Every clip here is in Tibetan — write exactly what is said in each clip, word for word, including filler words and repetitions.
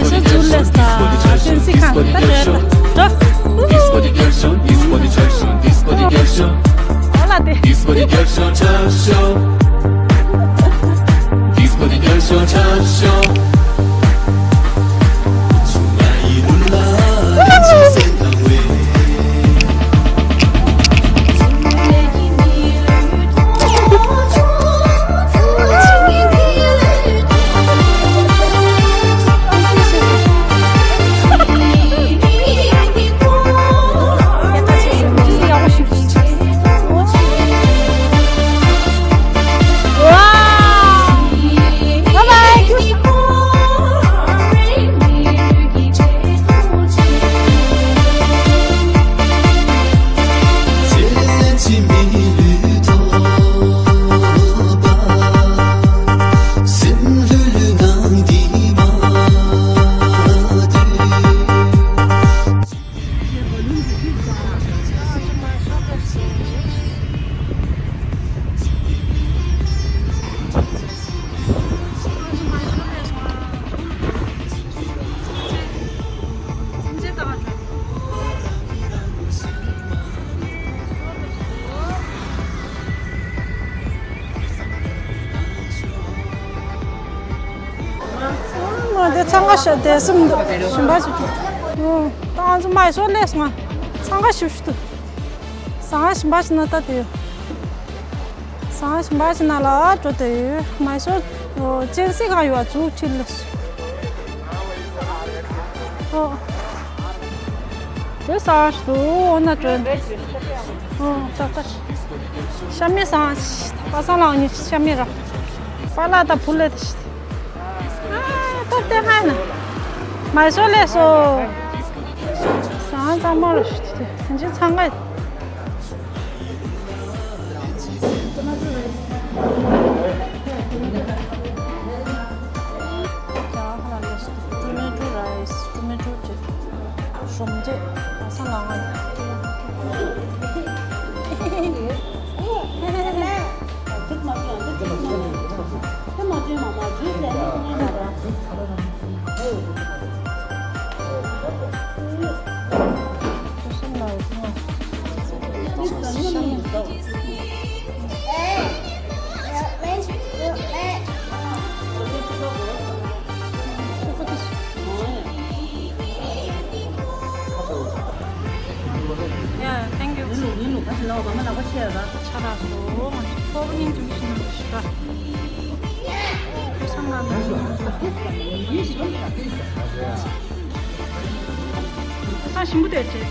ཞེས་ཚུར་ལས་ད་གཅན་གཟན་ཁང་ད་འགྲོ་ཡ་ད་འགྲོ། ཨོ་ལ་དེ། འདི་འཚང་ཁ་ཤོར་དེ་སུམ་འདུག་ཞིམ་པ་ཞིག་འདུག་ད་ང་ཚོ་མའི་སོར་སླེབས་སོང་། འཚང་ཁ་ཤོར་ཤོར་འདུག་ཟ་ཁང་ཞིམ་པ་ཞིག་ན་ལྟ་དེ་ཡོད། ཟ་ཁང་ཞིམ་པ་ཞིག་ན་ལ་འགྲོ་དེ་ཡོད། མའི་སོར་གཅན་གཟན་ཁང་ཡོད་ཚུར་ཁྲིད་སླེབས་སོང་། ཨོ། དེ་ཟ་ཁང་ཞིག་འདུག་འོ་ན་འགྲོ་འདི། ཨོ་ད་ལྟ་ཤ་མེད་ཟ་ཁང་ཞིག་པ་སངས་ལགས་གཉིས་ཤ་མེད་ར། པཱ་ལགས་དང་བུ་ལས་དེ་ཞིག་ཨ་ད་དེ་ཧ་ན། མའི་སོར་སླེབས་སོང་། ཟ་ཁང་གཙང་མ་རུ་ཞུ་དེ་དེ་ཅི་འཚང་ཁ། Tomato rice, tomato rice, tomato chutney. ཞོམ་རྗེས་ཨ་ས་ལ་ང་། Yeah, thank you. ཆ་རག་སོ། ང་ཚོ་ཕོར་པ་སྙིང་རྗེ་མོ་ཞིག་ནང་དུ་ཞུ་ར། ཁོ་སང་ང་ནང་དུ་ཁོ་སང་ཞིམ་པོ་དེ་རེད།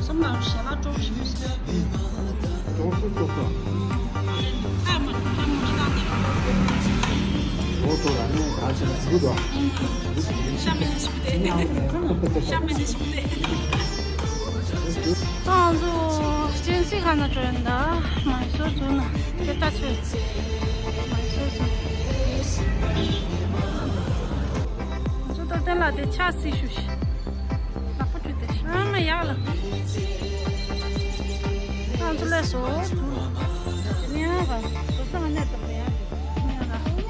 སམ་ལ་ཞལ་ལག་སྤྲོ་པོ་ཞིག་ཡོད་ས། སྤྲོ་པོ་སྤྲོ་པོ། ཨ་མ་ཨ་མ་ཅི་ལགས་དེ། འོ་ཏོ་ར་ནི་ག་ཆ་ལ་ཟུག་དོ། ཤ་མེད་ནི་ཟུག་དེ། ཤ་མེད་ནི་ཟུག་དེ། ང་ཚོ་གཅན་གཟན་ཁང་ན་འགྲོ་ཡིན་ད། མའི་སོར་འཛུལ་ན་དེ་ལྟ་ཚོད། མའི་སོར་འཛུལ། ང་ཚོ་ད་དེ་ལ་དེ་ཆ་སྲིད་ཞུ་ཞིག་ལག་པ་བཀྲུས་ཏེ་ཨ་མ་ཡག་ལ། ང་ཚོ་ལས་སོ། ཉལ་ག་དུ་སང་ནས་དུ་ཡག་ཉལ་ག་མི་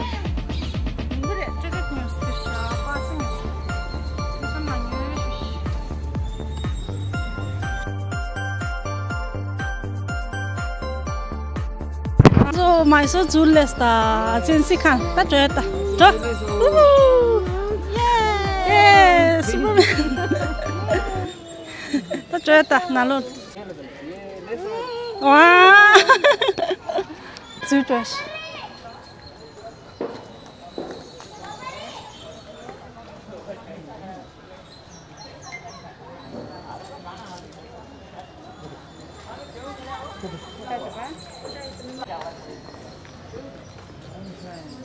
འདུག་རེད། སྤྲེལ་ཀ་ཁོང་སུ་ཤ་པ་སེང་སུ་ས་མ་ཉལ་ཞུ་ཞིག་ང་ཚོ་མའི་སོར་འཛུལ་ལེ་སོང་། གཅན་གཟན་ཁང་ད་འགྲོ་ཡ་ད་འགྲོ། ཧུ་ཧུ། ཡེ། སུ་པར་མེན། ད་འགྲོ་ཡ་ད་ནང་ལོགས། ཝ། འཛུལ་འགྲོ་ཞིག་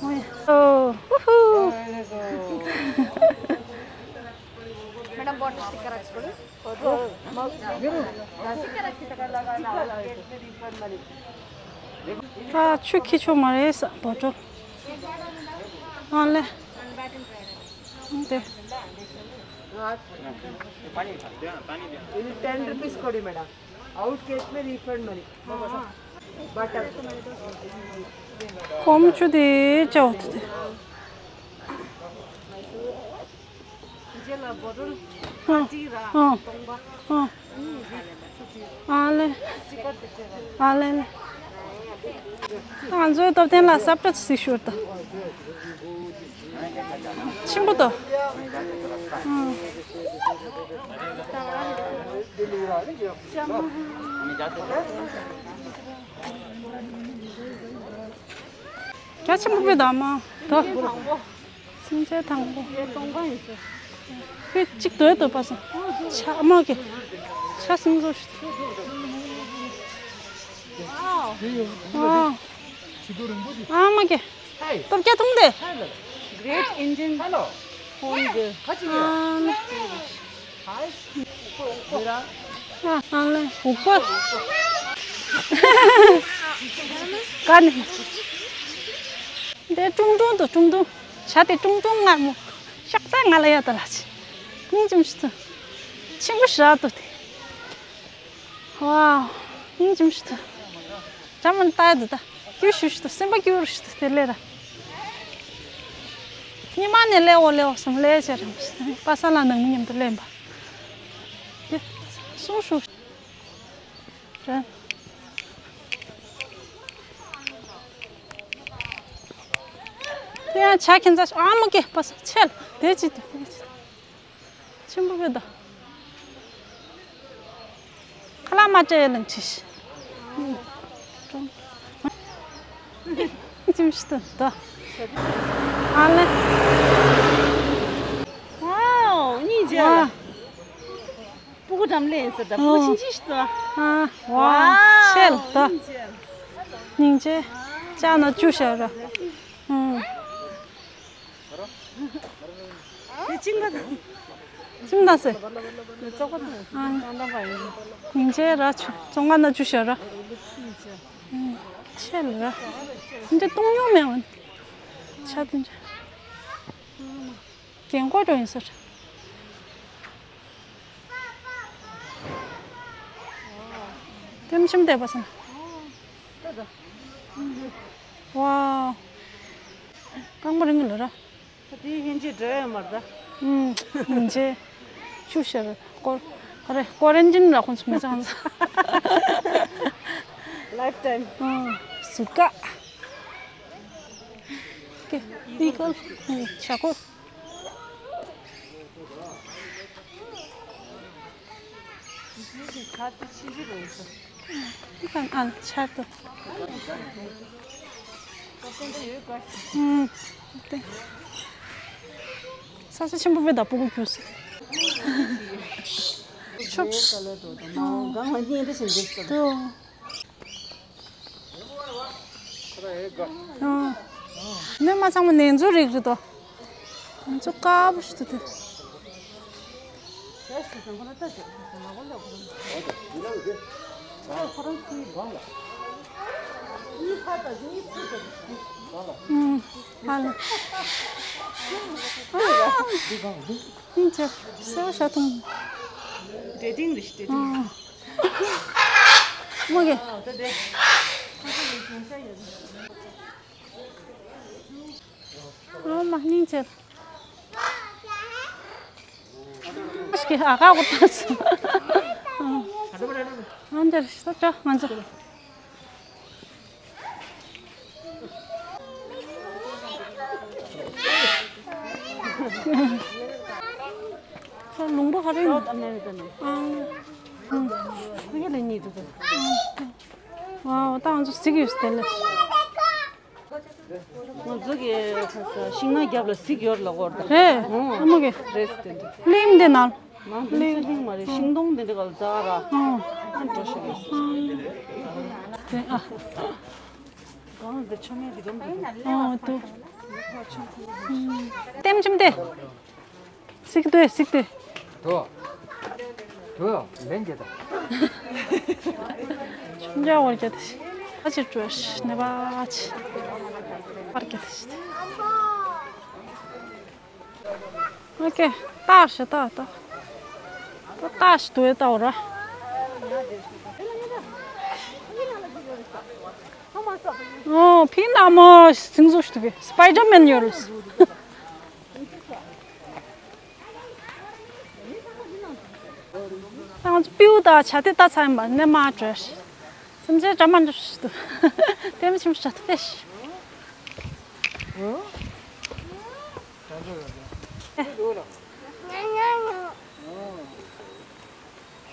ཨོ། ཧུ་ཧུ། madam, bottle sticker ಹಾಕ್ಸ್ಕೊಳ್ಳಿ. ད་ཆུ་འཁྱེར་ཆོག་མ་རེད་ས་བོ་ཏོ། ཨ་ལེ། འདི། ten rupees ಕೊಡಿ madam. Out case May ರೀಫಂಡ್ money. ಬಟರ್. སྐོམ་ཆུ་དེ་ཅོག་ཏུ་དེ། རྗེས་ལ་བོ་ཊལ་ཨ་ཁ་ཅིག་ར་ཨ་སྟོང་པ། ཨ་ཨ་ལེ། ཨ་ལེ་ལེ། ང་ཚོའི་སྟོབས་ལྡན་ལ་སབ་ཏྲ་ཚིག་ཤོར་ད། ཆེན་པོ་དོ། ཨ། རྒྱ་ཆེན་པོ་དཔེ་དང་མ་དོ། སེམས་ཅན་དང་པོ། ཁྱོད་གཅིག་སྡོད་སྡོད་པ་སོང་། ཆ་མ་གི་ཆ་སེམས་ཚོར་ཞིག་ཨ་མ་གི་སྟོབས་རྒྱ་ཐུང་དེ། Great Indian Hornbill. ཨ་ཨ་ལེ་འུག་པ། ཀ་ནི། འདི་ཀྲུང་ཀྲུང་དུ་ཀྲུང་ཀྲུང་། བྱ་དེ་ཀྲུང་ཀྲུང་ངར་མོ། ཤག་ཙག་ང་ལ་ཡ་ད་ལ་ཆི། སྙིང་རྗེ་མི་ཐུབ། ཆེན་པོ་ཞིག་རག་འདུག་དེ། ཝའོ། སྙིང་རྗེ་མི་ཐུབ། འདྲ་མིན་ལྟ་ཡ་འདུག་ད། སྐྱུར་ཞུ་ཞུ་འདུག་སེམས་པ་སྐྱུར་ཞུ་འདུག་དེ་ལས་ར། ཉི་མ་ནས་ལས་འོ་ལས་འོ་སམ་ལས་བྱས་ར། པ་ས་ལ་ནང་མི་མཉམ་དུ་ལེན་པ། དེ། གསུང་ཞུ། ར། དེ་ཡང་བྱ་ཁྱེད་ཚ་ཨ་མ་ཀེ་པ་ས་ཆེལ་དེ་ཅི་དེ་དེ་ཅི། ཆེན་པོ་བོད་དོ། ཁ་ལག་མ་སྤྲད་ལ་འཁྲིས། ཅིམ་ཤི་ཏུ་དོ། ཨ་ལེ། ཝའོ། སྙིང་རྗེ་ལ། ཨ། སྤུ་གུ་འགྲམ་ལེན་ཟེར་ད་སྤུ་ཆིན་ཆིན་ཤི་ཏུ། ཨ། ཝའོ། ཆེལ་དོ། སྙིང་རྗེ། ལྕགས་ན་བཅུ་ཤར་ར། ཨུམ། དེ་ཅི་འདྲ་དང་། ཅི་འདྲ་ཟེར། ཙོག་པ་དང་། ཨང་། ཏང་ཏང་པ་ཡིན། སྙིང་རྗེ་ར་ཆུ་ཙོང་ཁ་ན་ཆུ་ཤར་ར། ཨང་། ཆེ་ལ་ར། འདི་གཏོང་མྱོང་མེད་འོན། ཆ་དེ་འདྲ། རྒན་གོག་འགྲོ་ཡིན་ཟེར། ལྟེམ་ཆེམ་བསྡད་པ་སོང་། ཝའོ། རྐང་པ་རིང་གི་ལ་ར། ད་དེའི་ཧན་ཅི་འདྲ་ཡོད་མ་རེད་ད། ཨུམ། ཧན་ཅི། ཆུ་ཤར་རེད། ཀོ། ག་རེ་ཀོ་རན་ཅིན་ར་ཁོང་ཚོ་མི་ཚང་ཚ། Lifetime། ཨུམ། སུ་ཀ། ཀེ། ཏི་ཀལ། ཨུམ། ཆ་ཀོ། ཁ་ཏི་ཆི་ཟིག་རེད་ཟེར། ཁ་ཨ་ཆར་དུ། ཨུམ། ཏེ། ས་ས་ཆེན་པོ་བེ་ད་སྤུ་གུ་ཁྱུ་སི། ཆུ། དུ། ཨ། ནས་མ་ཚང་མ་ནས་འཛུལ་རིགས་རེད་དོ། ང་ཚོ་དཀར་པོ་ཞིག་ཏུ་དེ། ཨུམ། ཧ་ལ། ཨིན་ཅི། སེ་བ་ཤ་ཐུང་། འདྲེ་ཏིང་རེད་ཤི་འདྲེ་ཏིང་། མོ་གེ། ཨོ་མ་སྙིང་རྗེ། ཨ་ཀ་གོ་ཏང་སོང་། ཨ་འདིར་ཤི་ཏོ་ང་ཚོ། ཁ་ལུང་པ་ག་རེ་ཡིན། ཨ། ཨ། ཨ། ཨ། ད་ང་ཚོ་གཟིགས་ཡོད་དེ་ལས། ང་ཚོ་གི་ཤིང་ནགས་རྒྱབ་ལ་གཟིགས་ཡོད་ལ་གོ་ད། རེད། ཨ་མ་གི། རེད་དེ་འདྲ། གླིང་འདི་ནང་། ནང་དེ་ཚོ་གླིང་མ་རེད། ཤིང་སྡོང་དེ་འདྲ་ག་ལ་འཛག་ར། ཨ། ཨ་འགྲོ་ཤེས་རེད། དེ་ཨ། གང་འདི་ཆོ་མེད་འདི་གམ་འདི། ཨ་དུ། ལྟེམ་ཆེམ་དེ། སིག་ཏུ་སིག་ཏུ། དོ། དོ་ལན་རྒྱ་དང་། ཆུང་ཇ་བར་རྒྱ་དང་། ཨ་ཅེ་ཀྲོས་ནེ་བ་ཅི། བར་རྒྱ་དང་། ཨོ་ཀེ། ཏག་ཤ་ཏག་ཏག་ཏག་ཤ་དུ་ཡ་ཏག་ར། ཨོ་ཕིན་ན་མོ་སིང་ཟུ་ཤུ་ཏུ་བི་སི་པའི་ཌར་མེན་ཡོད་རུ། ང་ཚོ་པིའུ་དང་བྱ་དེ་ལྟ་ཚར་ཡིན་པ་ནས་མ་བྲོས། སེམས་ཅན་བཀྲ་མ་འགྲོ་ཤུ་ཏུ། ལྟད་མོ་ཆེན་པོ་བྱ་དེ་ཕེ་ཤི།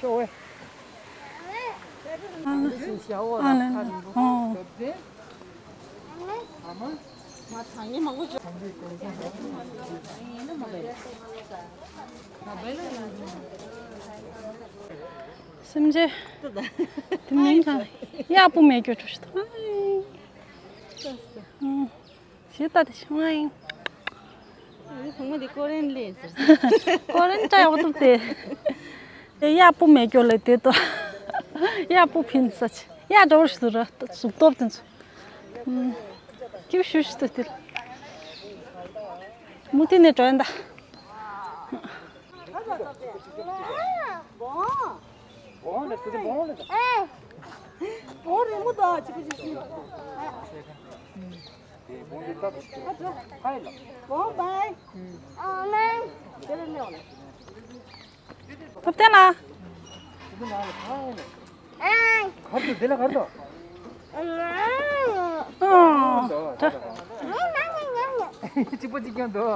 ཤོ་ཝེ། ཨ་ལ། ཨ་ལ། ཨོ། སེམས་ཅན། དེ་མིན་གང་། གཡག་པོ་མེད་རྒྱུ་འགྲོ་ཤི་ཐང་། ཞེས་ལྟ་དེ་ཤི་ང་ཡིན། ཨ་ནི་ཚང་མ་དེ་ཀོ་རེན་ལས་ཟེར། ཀོ་རེན་ཏྲ་ཡག་ཐུབ་དེ། དེ་གཡག་པོ་མེད་རྒྱུ་ལས་དེ་ཏོ། གཡག་པོ་ཕིན་ས་ཆེ། གཡག་འདྲ་བོ་ཞིག་ཏུ་ར་གཟུགས་སྟོབས་དེ་ཚོ། ཨུམ། ཁྱིའུ་ཤུ་ཤུ་ཏུ་དེ། མུ་ཏི་ནས་འགྲོ་ཡིན་ད། བོང་རེ་མོ་དང་གཅིག་པ་གཅིག་ཤི། བོང་རེ་ལྟ་དུ་ཤི། ཧ་ལ། བོང་བའི། ཨ་མ། དེ་ལ་ནེའོ་ལ། ཐུབ་བསྟན་ལ། གར་དུ་དེ་ལ་གར་དུ། ཨོ། གཅིག་པ་གཅིག་རྐྱང་འདུག་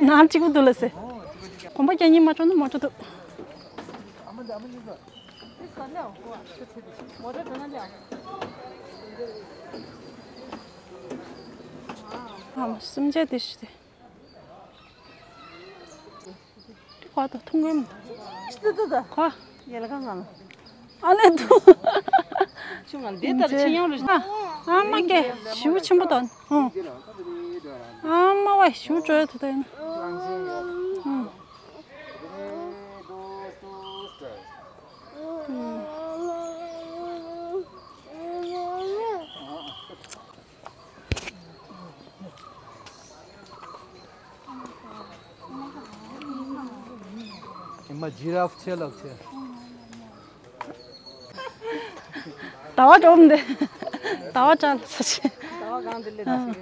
ནང་གཅིག་པུ་འདུག་ལ་ཟེར། གོམ་པ་རྒྱག་ཉིན་མ་འཕྲོ་ན་མ་འཕྲོ་འདུག་ཨ་མ་སེམས་ཅན་དེ་ཞིག་དེ། ཁོ་ད་ཐུང་གོམ། ཅི་ད་ད། ཁོ། ཡལ་ག་ང་ལ། ཨ་ལེ་དུ། ཆུང་ང་འདི་ལྟར་ཆེ་ཡང་རེད། ཨ་མ་ཀེ་ཞུ་ཆེན་པོ་དང་། ཨ་མ་བ་ཞུ་བྲོས་ཐུ་ད་ཡིན། ཨེ་མ་ཇི་ར་ཕ་ཆེ་ལགས་ཆེ། ཟླ་བ་འགྲོ་མི་འདུག་ཟླ་བ་བྲལ་ས་ཆེ། ཟླ་བ་གང་འདི་ལས་ད་ཞིག་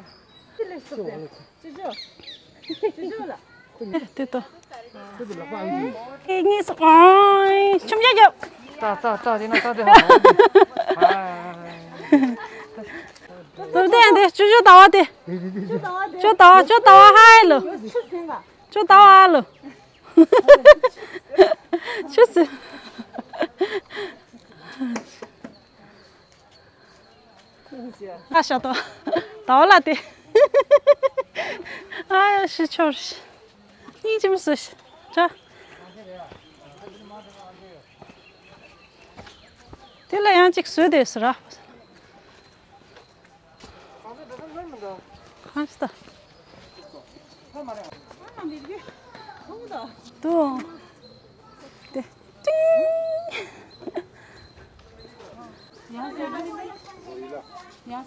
ཅི་ཅོ། ཅི་ཅོ་ལ། དེ་ལྟ། ཨེ་ངས་སོ། ཨོའི་ཆུམ་རྒྱག་རྒྱབ། ཏ་ཏ་ཏ་དེ་ན་ཏ་དེ་ཧ། ཏོ་དེ་ཡང་དེ་ཅོ་ཅོ་ཟླ་བ་དེ། ཅོ་ཟླ་བ་ཅོ་ཟླ་བ་ཧའི་ལོ། ཅོ་ཟླ་བ་ཧ་ལོ། ཆུ་སི། ཨ་ཤ་ཏོ། ཟླ་བ་ལ་དེ། ཨ་ཡ་ཤི་ཆོར་ཤི། སྙིང་རྗེ་མོ་བཟོས་ཤི། ཆ། དེ་ལ་ཡང་ཅིག་བཟོས་དེ་ཟེར་ར། གང་ཞིག་ད། དུ། དེ། ཏིང་། དངོས་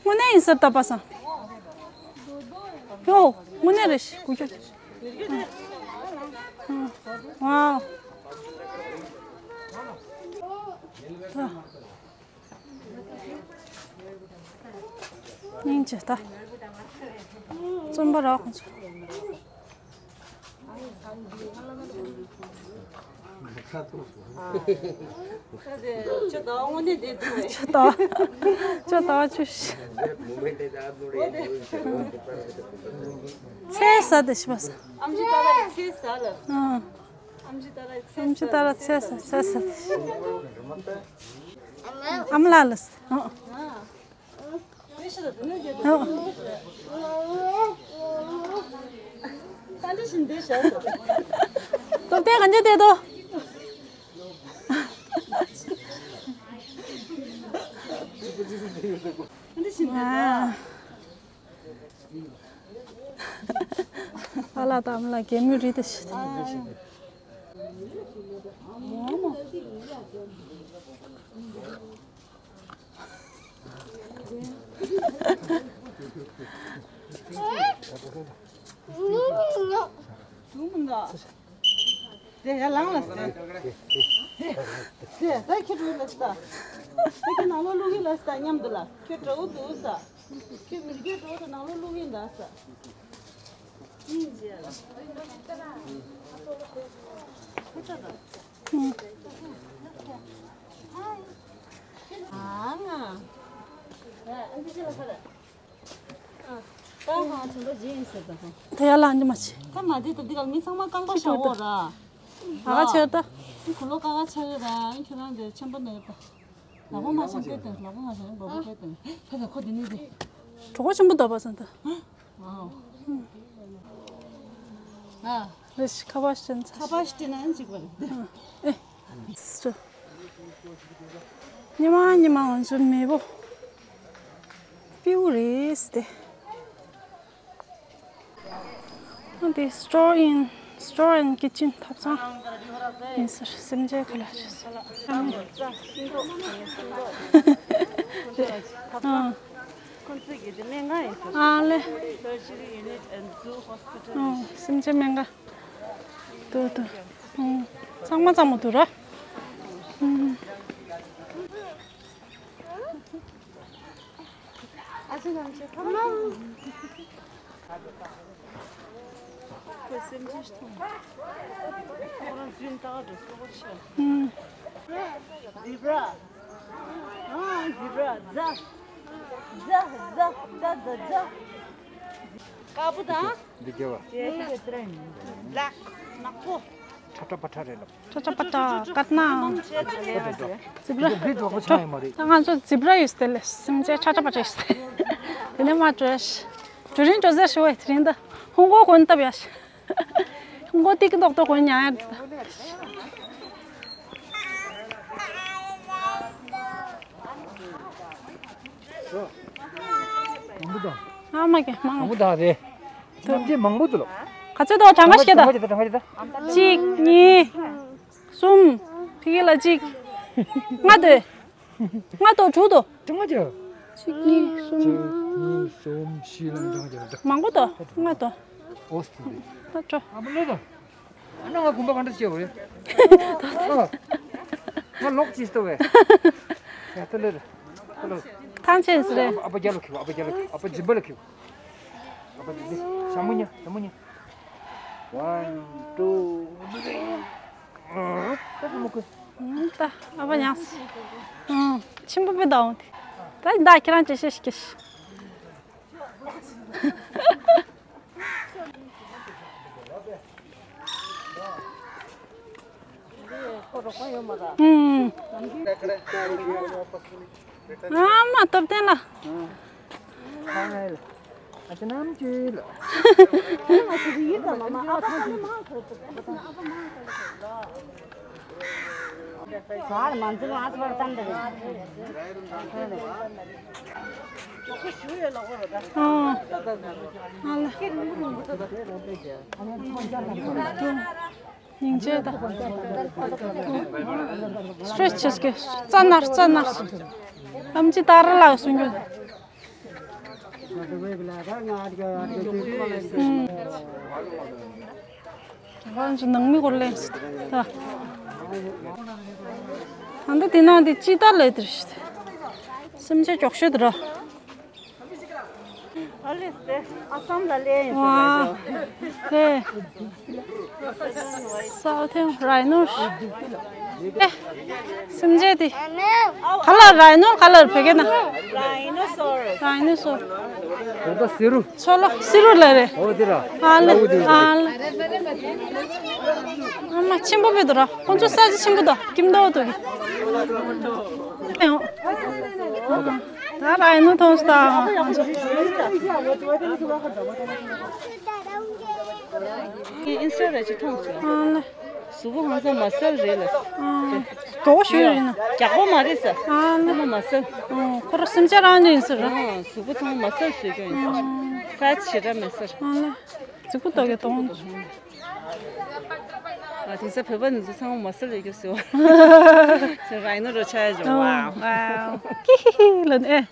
གནས་ཡིན་ཟེར་ད་པ་སང་། ཡོ། དངོས་གནས་རེད་ཤི་གུ་ཅོ། ཝའོ། ད། སྙིང་རྗེ་ད། བཙུན་པ་རོགས་ཁོང་ཚོ། ཁྱོད་ད་དངོས་གནས་བསྡད་འདུག་བས། ཁྱོད་ད། ཁྱོད་ད་ཆུ་ཤི། ཚེ་ས་དེ་ཤི་མ་ས། ཨམ་ཆི་ད་ར་ཡི་ཚེ་ས་ལ། ཨང་། ཨམ་ཆི་ད་ར་ཡི་ཚེ་ས། ཨམ་ཆི་ད་ར་ཚེ་ས་ཚེ་ས་དེ་ཤི། ཨམ་ལ་ལ་ས། ཨང་། ཏོ་ཏེ་ག་འདྲ་བསྡད་དོ། ཨ་ལ་དམ་ལ་གད་མོ་རི་དེ་ཤི། དེ་ཡར་ལངས་ལ་ཟེར། དེ་ད་ཁྱེད་འགྲོ་ལ་ཟེར། ཁྱོད་ནང་ལོགས་བླུག་གི་ལ་ས་མཉམ་དུ་ལ། ཁྱོད་དྲ་བོ་འདུག་ས། ཁྱོད་མི་རྒྱུད་དྲ་བོ་དང་ནང་ལོགས་བླུག་གི་འདུག་ས། ཨིན་ཇི། ཁྱོད་དྲ་བ། ཨ་ང་། ད་ཡ་ལ་འདི་མ་བྱེད། ད་མ་དེ་ད་འདི་ག་མི་ཚང་མ་རྐང་པ་ཤ་འོ་ར། ཨ་ཆེ་ད། ཁོ་ལོ་ཀ་ཀ་ཆ་རེ་ར། ཁྱོད་རང་དེ་ཆེན་པོ་ནས་ད། ལག་པ་མ་བྱེད་དེ་ལག་པ་མ་བྱེད་འབོ་བོ་དེ་ད་ཁོ་དེ་ནི་དེ། གྲོགས་པོ་ཆེན་པོ་འདུག་པ་སང་ད། ཨ། རེ་ཞིག་ཁ་པར་སྟོན་ཚར། ཁ་པར་སྟོན་ན་འཇིག་པ་རེད། ཨ། ཨེ། སི་སི་ཊར། ཉི་མ་ཉི་མ་ང་ཚོ་མེས་པོ་སྤྲེའུ་རེད་ཟེར་ཏེ། ཨ་འདི་Store in, Store and Kitchen ཐབ་ཚང་ཡིན་ཟེར། སེམས་ཅན་ག་ལ་ཆེ་ཟེར། ཨ། ཁོང་ཚོས་ཀྱི་དེ་སྨན་ཁང་ཡིན་ཟེར། ཨ་ལེ། Surgery unit and zoo hospital. ཨ། སེམས་ཅན་སྨན་ཁང་། དུ་དུ། ཨ། ཚང་མ་ཚང་མ་འདུག་ར། ཨ། ཨ་ཅེ་ནམ་ཆེ་ཁམ་ལ། ཁོ་སེམས་ཅན་ཐོང་། ཁོ་རང་རྫུན་ཏག་ཏག་སོ་སོར་ཤར། ཨུམ། Zebra. ཨ། Zebra. ཛ། ཛ་ཛ་ཛ་ཛ་ཛ། དཀར་པོ་དང་། འདི་རྒྱལ་བ། Black. ནག་པོ། ཁྲ་ཁྲ་པ་ཁྲ་རེད་ལབ། ཁྲ་ཁྲ་པ་ཁྲ་ཀར་ན། ཛི་བྲ། འདི་འདྲ་པོ་ཆགས་ཡོད་མ་རེད། ད་ང་ཚོ་ཛི་བྲ་ཡོད་སྟེ་ལས་སེམས་ཅན་ཁྲ་ཁྲ་པ་ཁྲ་ཡོད་སྟེ། དེ་ནས་མ་བྲོས། དུས་རིང་བྲོ་ཟེར་ཞུ་བས་དེ་རིང་ད་ཧུང་གོ་གོན་སྟབས་ཡ། ཧུང་གོ་ཏིག་ཏོག་ཏོག་གོན་ཉག་ཡ། མང་པོ་དང་། ཨ་མ་གེ་མང་། མང་པོ་དང་རེད། ཐམས་ཅད་མང་པོ་འདུག་ལོ། ག་ཚོད་དོ་གྲངས་ཀ་ཤེས་ད། གྲངས་ཀ་ཤེས་ད། གཅིག་གཉིས། གསུམ། ཕ་གི་ལ་གཅིག་ལྔ་དོ། ལྔ་དོ་དྲུག་དོ། གྲངས་ཀ་ཤེས། གཅིག་གཉིས་གསུམ། གཅིག་གཉིས་གསུམ་བཞི་ལ་གྲངས་ཀ་ཤེས་ད། མང་པོ་དོ་ལྔ་དོ། ཨོ་སི་ཏི་ལི། ད་འགྲོ། ཨ་མ་ལོས་དང་། ཨ་ན་ང་གོམ་པ་ག་འདྲ་བྱེད་འོ་རེད། ཨ། ང་ལོག་ཅིས་ཏོ་བས། ཡ་ཏོ་ལེ་རེད། ཏོ་ལེ། ཐང་ཆེན་སི་རེད། ཨ་པ་རྒྱ་ལོ་ཁྱེར་ཨ་པ་རྒྱ་ལོ་ཨ་པ་སྦྱིན་པ་ལ་ཁྱེར། ཨ་པ་ཏི་ཏི་ཞྭ་མོ་ཉ་ཞྭ་མོ་ཉ། One, two, three. ཨ་པ་མོ་ཁུ། ད་ཨ་པ་ཉག་སི། ཨང་། ཆེན་པོ་པི་ད་འོང་དེ། ད་ད་ཁྱེད་རང་ཅི་ཤེས་ཤིག་གེ་ཤི། ཨུམ། ཨ་མ་སྟོབས་ལྡན་ལ། ཨ་ཅེ་ནམ་ཅི་ལ། སྙིང་རྗེ་ད། སི་ཊེ་ཆི་བྱེད་ཀྱི། རྩ་ནར་རྩ་ནར། ཨམ་ཆི་ཏཱ་ར་ལགས་གསུང་རྒྱུ། ཨང་། ང་ཚོ་ནང་མི་སྐོར་ལེན་སི་ད། ད་ལྟ་དེ་ནང་དེ་ཅི་ལྟར་ལས་དེར་ཤི། སེམས་ཅན་མགྱོགས་ཤོས་དེ་ར། ཨ་ལེ་སྟེ་ཨ་སམ་ལ་ལེན་ཡིན་ཟེར་བ་ཞོ། ཧེ། སའོ་ཐེན་རའི་ནོ། ཨེ། སེམས་ཅན་དེ། ག་ལ་རའི་ནོ་ག་ལ་བོད་སྐད་ན། རའི་ནོ་སོར། རའི་ནོ་སོར། འོ་ད་སི་རུ། མཚོ་ལྷོ་སི་རུ་ལ་རེད། འོ་དེ་ར། ཨ་ལེ་ཨ་ལེ། ཨ་མ་ཆེན་པོ་བོད་དུ་ར། ཁོང་ཚོ་ས་ཆ་ཆེན་པོ་དང་ཀིམ་དོ་དུ་གི། ད་རའི་ནོ་མཐོང་སྟངས། ཨིན་སི་ཊ་ར་ཅིག་མཐོང་སོང་། ཨ་ལེ། གཟུགས་པོ་ཧང་སང་མ་སལ་རེད་ལ། ཨ། གྲོགས་ཞུ་ཡོད་ཡིན་ན། རྒྱགས་པ་མ་རེད་ས། ཨ་ལེ། ཚང་མ་མ་སལ། ཨ། ཁོ་ར་སེམས་ཅན་རང་ཉིད་ཡིན་ཟེར་ར། ཨ། གཟུགས་པོ་ཚང་མ་མ་སལ་བཟོས་ཀྱང་ཡིན་ས། ཨ། ས་ཆེ་དྲགས་མ་སལ། ཨ་ལེ། གཟུགས་པོ་ལྟོགས་ཀྱི་གཏོང་། ཨ། དེང་སང་བོད་པ་འདི་ཚོ་ཚང་མ་མ་སལ་ཡོད་རྒྱུ་ཟེར་བ། ཁྱོད་རའི་ནོ་རོ་ཆ་ཡ་བྱུང་། ཨ། ཝའོ། ཝའོ། ཀི་ཧི་ཧི་ལ་ནི་ཨེ།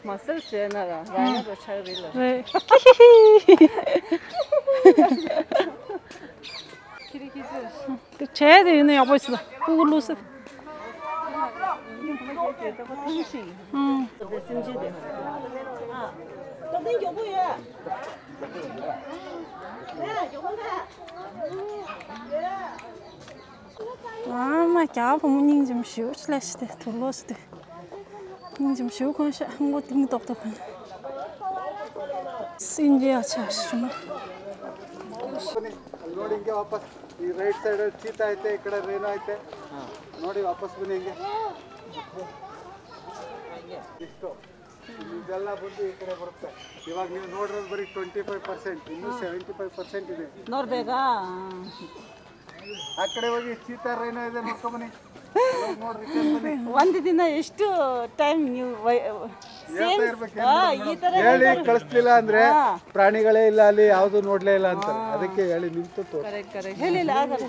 མ་སལ་བྱས་ན་ར་རའི་ནོ་རོ་ཆགས་རེད་ལ། རེད། ཀི་ཧི་ཧི། ཁྱི་རི་ཁྱི་སི། དེ་བྱས་དེ་ཡིན་ན་ཡག་པོ་ཞིག་ལ་སྤུ་གུ་བླུགས་སྲིད། ཨང་། ཨ་མ། རྒྱ་བུ་མོ་སྙིང་རྗེ་མོ་ཞེ་པོ་ཅིག་ལས་ཤི་དེ་དུག་ལོག་སི་དེ། སྙིང་རྗེ་མོ་ཞེ་པོ་ཁོན་ཤ་ཧང་གོ་ཏིང་ཏོག་ཏོག་ཁོན། སིན་རྒྱ་ཆ་ཤི་མ། ನೋಡಿ ಹಿಂಗೆ ವಾಪಸ್ ಈ right side cheetah ಐತೆ, ಈ ಕಡೆ ರೈನೋ ಐತೆ. ನೋಡಿ ವಾಪಸ್ ಬನ್ನಿ ಹಿಂಗೆ. ಇಷ್ಟು ಇದೆಲ್ಲ ಬಂದು ಈ ಕಡೆ ಬರುತ್ತೆ. ಇವಾಗ ನೀವು ನೋಡಿರೋದು ಬರೀ ಟ್ವೆಂಟಿ ಫೈವ್ ಪರ್ಸೆಂಟ್, ಇನ್ನೂ ಸೆವೆಂಟಿ ಫೈವ್ ಪರ್ಸೆಂಟ್ ಇದೆ. ನೋಡ್ಬೇಕಾ? ಆ ಕಡೆ ಹೋಗಿ ಚೀತಾ ರೈನೋ ಇದೆ, ನೋಡ್ಕೊಂಬನ್ನಿ. ಹೋಗಿ ನೋಡಿ ರಿಟರ್ನ್ ಬನ್ನಿ. ಒಂದು ದಿನ ಎಷ್ಟು ಟೈಮ್ ನೀವು ವೈ- ಹೇಳ್ತಾ ಸೇಮ್- ಇರ್ಬೇಕು. ಆ, ಈ ತರ ಹೇಳಿ ಹೇಳ್ತಾರೆ. ಕಳಿಸ್ಲಿಲ್ಲ ಅಂದ್ರೆ ಹಾ. ಪ್ರಾಣಿಗಳೇ ಇಲ್ಲ ಅಲ್ಲಿ, ಯಾವ್ದು ನೋಡ್ಲೇ ಇಲ್ಲ ಅಂತಾರೆ. ಹಾ. ಅದಕ್ಕೆ ಹೇಳಿ ನಿಂತು ತೋರಿಸಿ. Correct correct. ಹೇಳಿಲ್ಲ ಆಗಲ್ಲ.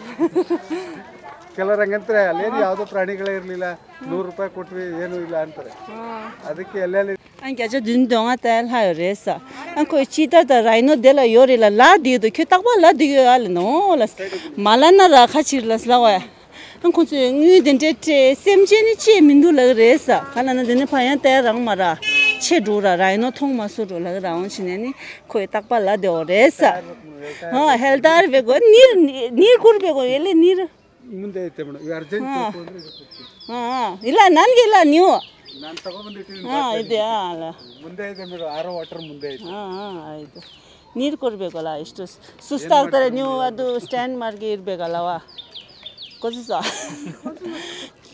ಕೆಲವ್ರು ಹಂಗಂತಾರೆ, ಅಲ್ಲೇನು ಯಾವ್ದು ಪ್ರಾಣಿಗಳೇ ಇರ್ಲಿಲ್ಲ, ನೂರು ರೂಪಾಯಿ ಕೊಟ್ವಿ, ಏನೂ ಇಲ್ಲ ಅಂತಾರೆ. ಹಾ. ಅದಕ್ಕೆ ಎಲ್ಲೆಲ್ಲಿ ཨ་བརྒྱ་ཆ་བདུན་དོན་ལྔ་ལྟར་ལྷག་ཡོད་རེད་ས། ཨ་ཁོས་ཅི་ད་ད་རའི་ནོ་དེ་ལ་ཡོད་རེད་ལ་ལ་དེ་དུ་ཁྱོད་རྟག་པར་ལ་དེ་ཡོད་ཨ་ལ་ནོ་ལ། མ་ལ་ན་ར་ཁ་ཕྱིར་ལ་ལ་བ། ཨ་ཁོ་ཚོས་དངུལ་དེ་འདྲས་སྤྲད་སེམས་ཅན་ནི་ཅེས་མི་འདུག་ལག་རེད་ས། ག་ལ་ན་དེ་ནི་ཕ་ཡང་ལྟར་རང་མ་ར་ཆེ་འགྲོ་ར་རའི་ནོ་མཐོང་མ་སོ་འགྲོ་ལག་ར་འོང་ཕྱིན་ནས་ནི་ཁོས་རྟག་པར་ལ་དེ་འོ་རེད་ས། ཧ་ཧེལ་ཏར་བེ་གོ་ནིར་ནིར་ཁུར་བེ་གོ་ཡེ་ལེ་ནིར། 問題ってもの、アルゼンチンとコンドリーとかって。 ཨ་ཨ་ཡིན་ལ་ནན་གི་ལ་ནིའོ། なんとか問題っていうのがあったり。 ཨ་ཡིན་དེ་ཨ་ལ། 問題でもの、あの、わたる問題で。 ཨ་ཨ་ཡིན་དེ། ནིར་ཀོར་བེ་གོ་ལ་ཨིས་ཏོ་སུ་སྟག་ཏར་ཉུ་ཨ་དུ་སྟན་མར་གི་ཨིར་བེ་ག་ལ་བ། ཀོ་སི་ས།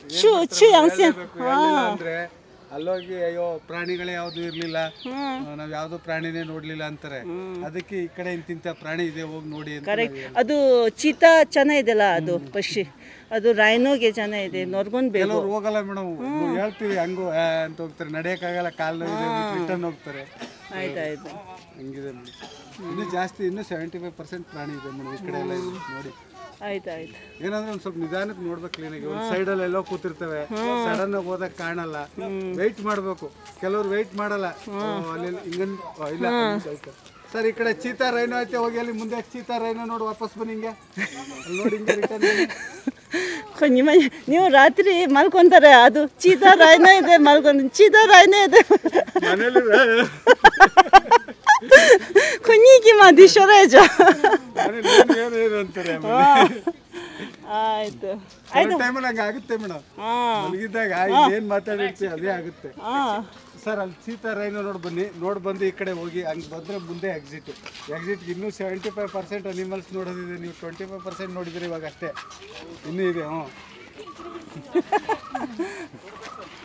ཆུ་ཆུ་ཡང་སེ། ཨ། あの時、あの、ಪ್ರಾಣಿಗಳೇ ಯಾವುದೂ ಇರ್ಲಿಲ್ಲ. ಹ್ಮ್. ಆ, ನಾವ್ ಯಾವುದೂ ಪ್ರಾಣಿನೇ ನೋಡ್ಲಿಲ್ಲ ಅಂತಾರೆ. ಹ್ಮ್. ಅದಕ್ಕೆ ಈ ಕಡೆ ಇಂತಿಂತ ಪ್ರಾಣಿ ಇದೆ, ಹೋಗಿ ನೋಡಿ ಅಂತ ಕರೆಕ್ಟ್. ನಾವು ಹೇಳೋದು. ಅದು ಚೀತಾ ಚೆನ್ನೈದೆಲ್ಲ ಅದು ಹ್ಮ್. ಪಕ್ಷಿ. ಅದು ರೈನೋಗೆ ಚೆನ್ನೈದೆ, ನೋಡ್ಕೊಂಡ್ ಬೇಕು. ಕೆಲವ್ರು ಹೋಗಲ್ಲ ಮೇಡಮ್, ಹ್ಮ್. ನಾವು ಹೇಳ್ತೀವಿ ಹಂಗು ಆ, ಅಂತ ಹೋಗ್ತಾರೆ, ನಡೆಯಕ್ಕಾಗಲ್ಲ, ಕಾಲು ನೋವಿದೆ ಅಂದ್ಬಿಟ್ಟು ಹಾ. ರಿಟರ್ನ್ ಹೋಗ್ತಾರೆ. ಆಯ್ತಾಯ್ತು. ಹಂಗಿದೆ ಮೇಡಮ್. ಇನ್ನೂ ಜಾಸ್ತಿ, ಇನ್ನೂ ಸೆವೆಂಟಿ ಫೈವ್ ಪರ್ಸೆಂಟ್ ಪ್ರಾಣಿ ಇದೆ ಮೇಡಮ್ ಈ ಕಡೆ ಎಲ್ಲ ಇದೆ ನೋಡಿ. ಆಯ್ತು ಆಯ್ತು. ಏನಂದ್ರೆ ಒಂದ್ ಸ್ವಲ್ಪ ನಿಧಾನಕ್ಕೆ ನೋಡ್ಬೇಕು ಕ್ಲೀನ್ ಆಗಿ. ಒಂದ್ ಹಾ. ಸೈಡ್ ಅಲ್ಲಿ ಎಲ್ಲೋ ಕೂತಿರ್ತವೆ, ಹಾ. ಸಡನ್ ಆಗಿ ಹೋದಾಗ ಕಾಣಲ್ಲ. ಹ್ಮ್. ವೆಯ್ಟ್ ಮಾಡ್ಬೇಕು. ಕೆಲವ್ರು ವೆಯ್ಟ್ ಮಾಡಲ್ಲ. ಹಾ. ಓ, ಅಲ್ಲಿ ಹಿಂಗಂದ್ ಓ, ಇಲ್ಲ ಹಾ. ಅಲ್ಲಿ ಐತೆ. ಸರ್, ಈ ಕಡೆ ಚೀತಾ ರೈನೋ ಐತೆ, ಹೋಗಿ ಅಲ್ಲಿ ಮುಂದೆ ಚೀತಾ ರೈನೋ ನೋಡಿ ವಾಪಸ್ ಬನ್ನಿ ಹಿಂಗೆ. ಅಲ್ಲಿ ನೋಡಿ ಹಿಂಗೆ ರಿಟರ್ನ್ ಬನ್ನಿ. ನೀವು ರಾತ್ರಿ ಮಲ್ಕೊಂತಾರೆ, ಅದು ಚೀತಾ ರೈನೋ ಇದೆ ಮಲ್ಕೊಂಡು, ಚೀತಾ ರೈನೋ ಇದೆ. ಮನೇಲಿ ಕುಂಞಿಕ್ಕಿ ಮಾದಿ ಶೊರೇಜ. ಮನೇಲಿ ಏನು ಏನು ಅಂತಾರೆ. ಹಾ. ಆಯ್ತು. ಕೆಲವು ಆಯ್ತು. ಟೈಮಲ್ಲಿ ಹಂಗೆ ಆಗುತ್ತೆ ಮೇಡಮ್. ಹಾ. ಮಲಗಿದ್ದಾಗ ಹಾ. ಏನ್ ಮಾತಾಡಿರ್ತೀವಿ ಅದೇ ಆಗುತ್ತೆ. ಹಾ. ಸರ್, ಅಲ್ಲಿ ಚೀತಾ ರೈನೋ ನೋಡಿ ಬನ್ನಿ, ನೋಡಿ ಬಂದು ಈ ಕಡೆ ಹೋಗಿ, ಹಂಗೆ ಬಂದ್ರೆ ಮುಂದೆ ಎಕ್ಸಿಟ್. ಎಕ್ಸಿಟ್ಗೆ ಇನ್ನೂ ಸೆವೆಂಟಿ ಫೈವ್ ಪರ್ಸೆಂಟ್ ಅನಿಮಲ್ಸ್ ನೋಡೋದಿದೆ, ನೀವು ಟ್ವೆಂಟಿ ಫೈವ್ ಪರ್ಸೆಂಟ್ ನೋಡಿದ್ರೆ ಇವಾಗ ಅಷ್ಟೇ, ಇನ್ನೂ ಇದೆ. ಹ್ಞೂ.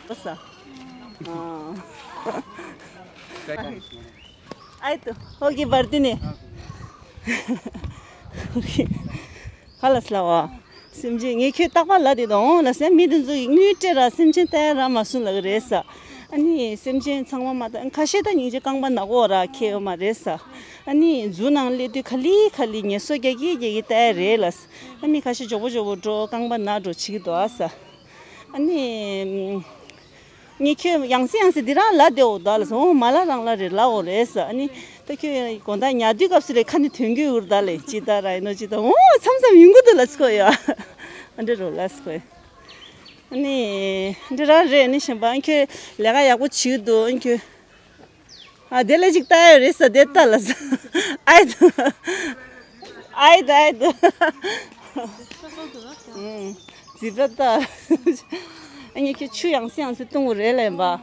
ಹೊಸ. ಹಾ. ಆಯ್ತು, ಹೋಗಿ ಬರ್ತೀನಿ. ཁ་ལ་སླ་བ། སེམས་ཅན་ངས་ཁྱོད་རྟག་པར་ལབ་དེ་དང་ལ་སེམས་མི་དེ་ཚོ་ཡིས་དངུལ་སྤྲད་ར་སེམས་ཅན་ལྟ་ཡ་ར་མ་སུ་ལག་རེད་ས། ཨ་ནི་སེམས་ཅན་ཚང་མ་མ་ལྟ་ཁ་ཤས་ད་སྙིང་རྗེ་རྐང་པ་ན་གོ་ར་ཁེ་ཡོད་མ་རེད་ས། ཨ་ནི་ཛུ་ནང་སླེབས་དུས་ཁ་ལི་ཁ་ལི་ངལ་གསོ་རྒྱག་གི་རྒྱག་གི་ལྟ་ཡ་རེད་ལ། ཨ་ནི་ཁ་ཤས་མགྱོགས་པོ་མགྱོགས་པོ་འགྲོ་རྐང་པ་ན་འགྲོ་བྱེད་ཀྱི་འདུག་ཨ་ས། ཨ་ནི། ངས་ཁྱོད་ཡང་སེ་ཡང་སེ་འདི་རང་ལ་དེ་འོ་ད་ལ་སོང་མ་ལ་རང་ལ་རེ་ལ་འོ་རེད་ས། ཨ་ནི་ད་ཁྱོད་དགོང་དག་ཉལ་དུས་སྐབས་སུ་རེ་ཁ་ནས་ཐོན་གྱི་འུར་ད་ལེ་ཅི་ད་ར་ཡིན་ནོ་ཅི་ད་འོ་མཚམས་མཚམས་ཡོང་གི་འདུག་ལ་སི་ཁོ་ཡ། ཨ་འདྲེ་རོ་ལ་སི་ཁོ་ཡ། ཨ་ནི་འདི་རང་རེད། ཨ་ནི་གཞན་པ་ཨ་ཁྱོད་ལས་ཀ་ཡག་པོ་བྱེད་འདུག་ཨ་ཁྱོད། ཨ་དེ་ལ་ཅིག་ལྟ་ཡོད་རེད་ས་དེ་ལྟ་ལ་ས། ཨའི་ད། ཨའི་ད་ཨའི་ད། ཨུམ། ཛི་བྲ་ལྟ། ཨ་ངས་ཁྱོད་ཆུ་ཡང་སེ་ཡང་སེ་བཏུང་གི་རེད་ལབ་པ།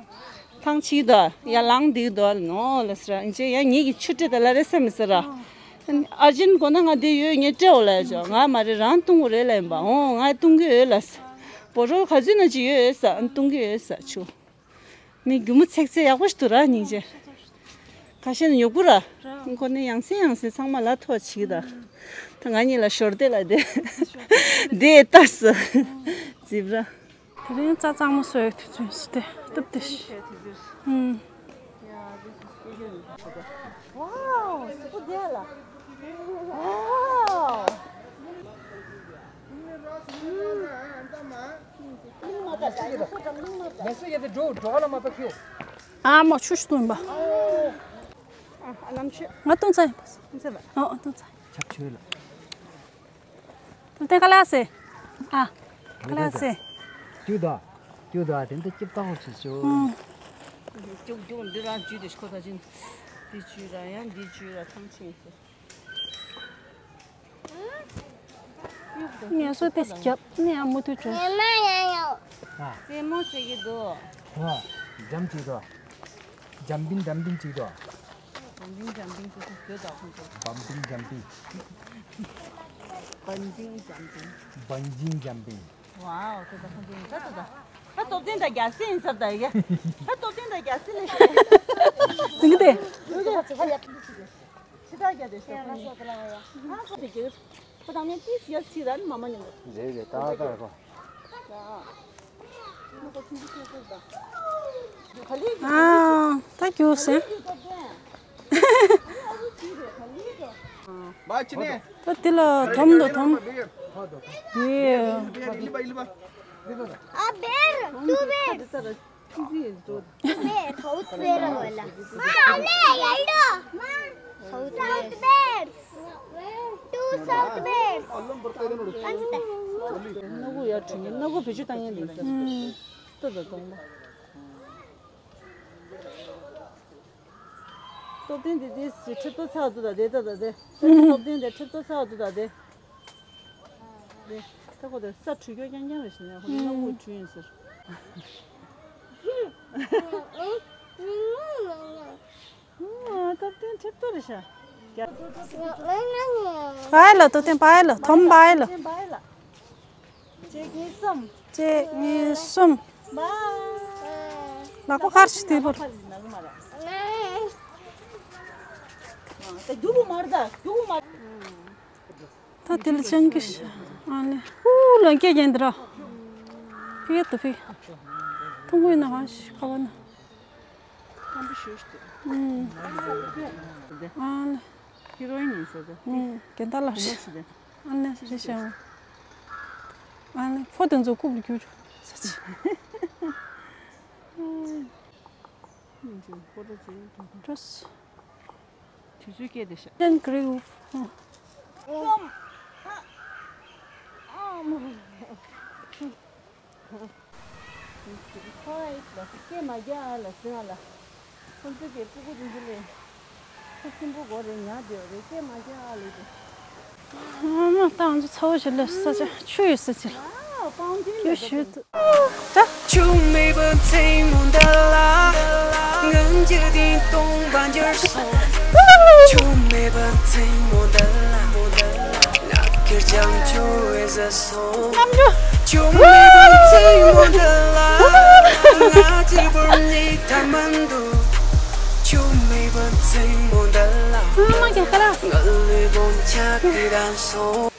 ཐང་ཆིག་ད་ཡ་ལང་འདི་དོ་ནོ་ལ་ཟེར། ཨ་ཅེ་ཡ་ངེད་ཀྱི་ཆུ་སྤྲད་ད་ལ་རེད་ས་མི་ཟེར་ར། ཨར་ཇན་གོ་ན་ང་དེ་ཡོད་ངས་སྤྲད་འོ་ལ་ཡ་ཅོ་ང་མ་རེད་རང་བཏུང་གི་རེད་ལབ་པ། འོ་ང་བཏུང་གི་ཡོད་ལ་ས། བོ་རོལ་ག་ཚོད་ན་ཅི་ཡོད་ས་བཏུང་གི་ཡོད་ས་ཆུ། མི་རྒྱུ་མ་ཚེག་ཚེག་ཡག་པོ་ཞིག་འདུག་ར་སྙིང་རྗེ། ཁ་ཤས་ནི་ཉོ་དགོས་ར། ཁོ་ནི་ཡང་སེ་ཡང་སེ་ཚང་མ་ལ་ཐོག་ཆིག་ད། ད་ང་གཉིས་ལ་ཞོར་དེ་ལ་དེ། དེ་ལྟ་སི། ཙིབ་ར། དེ་རིང་རྩྭ་གཙང་མ་བཟོས་དུས་ཚོད་སི་དེ་སྟབས་བདེ་ཤི། ཧུམ། Wow, super dela. Wow. ཨ་མ་ཆུ་ཞིག་འཐུང་པ། ང་འཐུང་ཚར་ཡིན་པ། ཨ་འཐུང་ཚར། ཆབ་ཆོས་ལ། ཏན་ཏན་ཁ་ལག་ཟེ། ཨ། ཁ་ལག་ཟེ། ཅུ་ད། ཀྱུ་དང་དེ་འདྲ་སྐྱིབས་ཏག་ཧོ་ཆེ་ཆོ། ཨང་། ཀྱུ་ཀྱུ་འདི་རང་ཇུས་དེ་ཁོ་ད་ཅིན། འདི་ཇུས་ར་ཡང་འདི་ཇུས་ར་ཐང་ཆེན་སོ། ངལ་གསོ་དེ་རྒྱབ་ནས་ཡང་མུ་མཐུད་འགྲོ། ཉི་མ་ཡང་ཡོད། ཨ། རྩེད་མོ་རྩེ་གི་འདུག་ཨ། འཇམ་གཅིག་འདུག་འཇམ་པིན་འཇམ་པིན་གཅིག་འདུག་འཇམ་པིན་འཇམ་པིན་ཟེར་ཟེར་བཟོས་དང་ཁོང་ཚོ། བམ་པིན་འཇམ་པིན། བན་ཅིང་འཇམ་པིན། བན་ཅིང་འཇམ་པིན། ཝའོ། དེ་ད་ཁོང་ཚོ་ད་ད་ད། ད་སྟོབས་ལྡན་དང་རྒྱལ་སྲས་ཡིན་ཟེར་ད་ཡ། ད་སྟོབས་ལྡན་དང་རྒྱལ་སྲས་ལས་ཤེས། ཟིན་གི་དེ། ཕྱི་དྲག་རྒྱ་དེ་ཤོག་ཁོ་ནི། ཁོ་དང་ནི་ཏིས་ཡོད་ཅི་ར་ནི་མ་མ་ཉོ། རེད་རེད། ད་ད་རེད་པ། ཨ། ད་རྒྱུགས་སེ། མ་ཅི་ནས། ད་དེ་ལ་དོམ་དང་དོམ། དེ། ཨ། བེར། ཏུ་བེར། Two bears, two bears. South bears. Two south bears. སྣ་ཁུག་ཡར་ཁྲིད་ཉིན་སྣ་ཁུག་བེད་སྤྱོད་བཏང་ཉིན་ལས་ས། ཏོ་ཏོ་གཏོང་པ། སྟོབས་ལྡན་དེ་དེ་ཁྲིད་ཏོ་ཚ་བ་དུ་ད་དེ་ད་ད་དེ། སྟོབས་ལྡན་དེ་ཁྲིད་ཏོ་ཚ་བ་དུ་ད་དེ། ད་ཁོ་དེ་ས་འཁྲུད་སྐྱོ་རྐྱང་རྐྱང་རེད་ཟེར་ནས་ཁོ་ནི་སྣ་ཁུག་འཁྲུད་ཡིན་ཟེར། ཨ། སྟོབས་ལྡན་ཁྲིད་ཏོ་རེད་ཤག་བའི་ལོ་སྟོབས་ལྡན་བའི་ལོ་དོམ་བའི་ལོ། གཅིག་གཉིས་གསུམ། གཅིག་གཉིས་གསུམ། བའི། ལག་པ་ཁར་ཞིག་དེ་བོར། ད་དེ་ལ་ཅང་གི་ཤ། ཨ་ལེ། ཧུ་ལ་སྐད་རྒྱན་འདི་ར། ཕི་ཏུ་ཕི། ཐུང་གུ་ཡིན་ན་གང་ཞིག་ཁ་བ་ན། ཨ་ལེ། ཧི་རོ་ཡིན་ཡིན་ཟེར་ཏེ། རྒན་ད་ལ་རེད། ཨ་ལེ་རེད་ཤག་ཨ་ལེ་ཕོ་དེ་ཚོ་རྐུབ་རུ་རྒྱུག་རྒྱུག་ས་ཆེ། དུས་ཚོད་སྐྱེལ་བསྡད་ཤག་ཏན་ཀྲིའུ། ཁོ་ཨེ་ལ་སྐད་མ་རྒྱག་ཨ་ལ་ཟེར་ཨ་ལ། ཁོ་ཚོ་གི་སྤུ་གུ་རིན་པོ་ལས། ཁོ་སྲིན་པོ་སྒོ་རེ་ཉག་དེ་རེ་སྐད་མ་རྒྱག་ཨ་ལ་དེ། ཨ་མ་ཏང་ཚོ་ཚ་བོ་ཞིག་ལ་ས་ཆ་ཆུ་ཡོད་ས་ཆེ་ལ། ཡོད་ཞུ་དུ། ད། ཆུ་མེད་པའི་མཚན་མོ་འདི་ལ། ང་འཇིག་རྟེན་སྟོང་པ་འགྱུར་སོང་། ཆུ་མེད་པའི་མཚན་མོ་འདི་ལ། ང་ཁེར་རྐྱང་འགྱུར་བའི་བཟོད་སོང་། ཆུ་མེད་པའི་མཚན་མོ་འདི་ལ། ང་གཅིག་པུར་གནས་ཐབས་མི་འདུག་ཆུ་མེད་པའི་མཚན་མོ་འདི་ལ། ང་ལུས་ཕུང་ཆག་གི་རང་སོང་།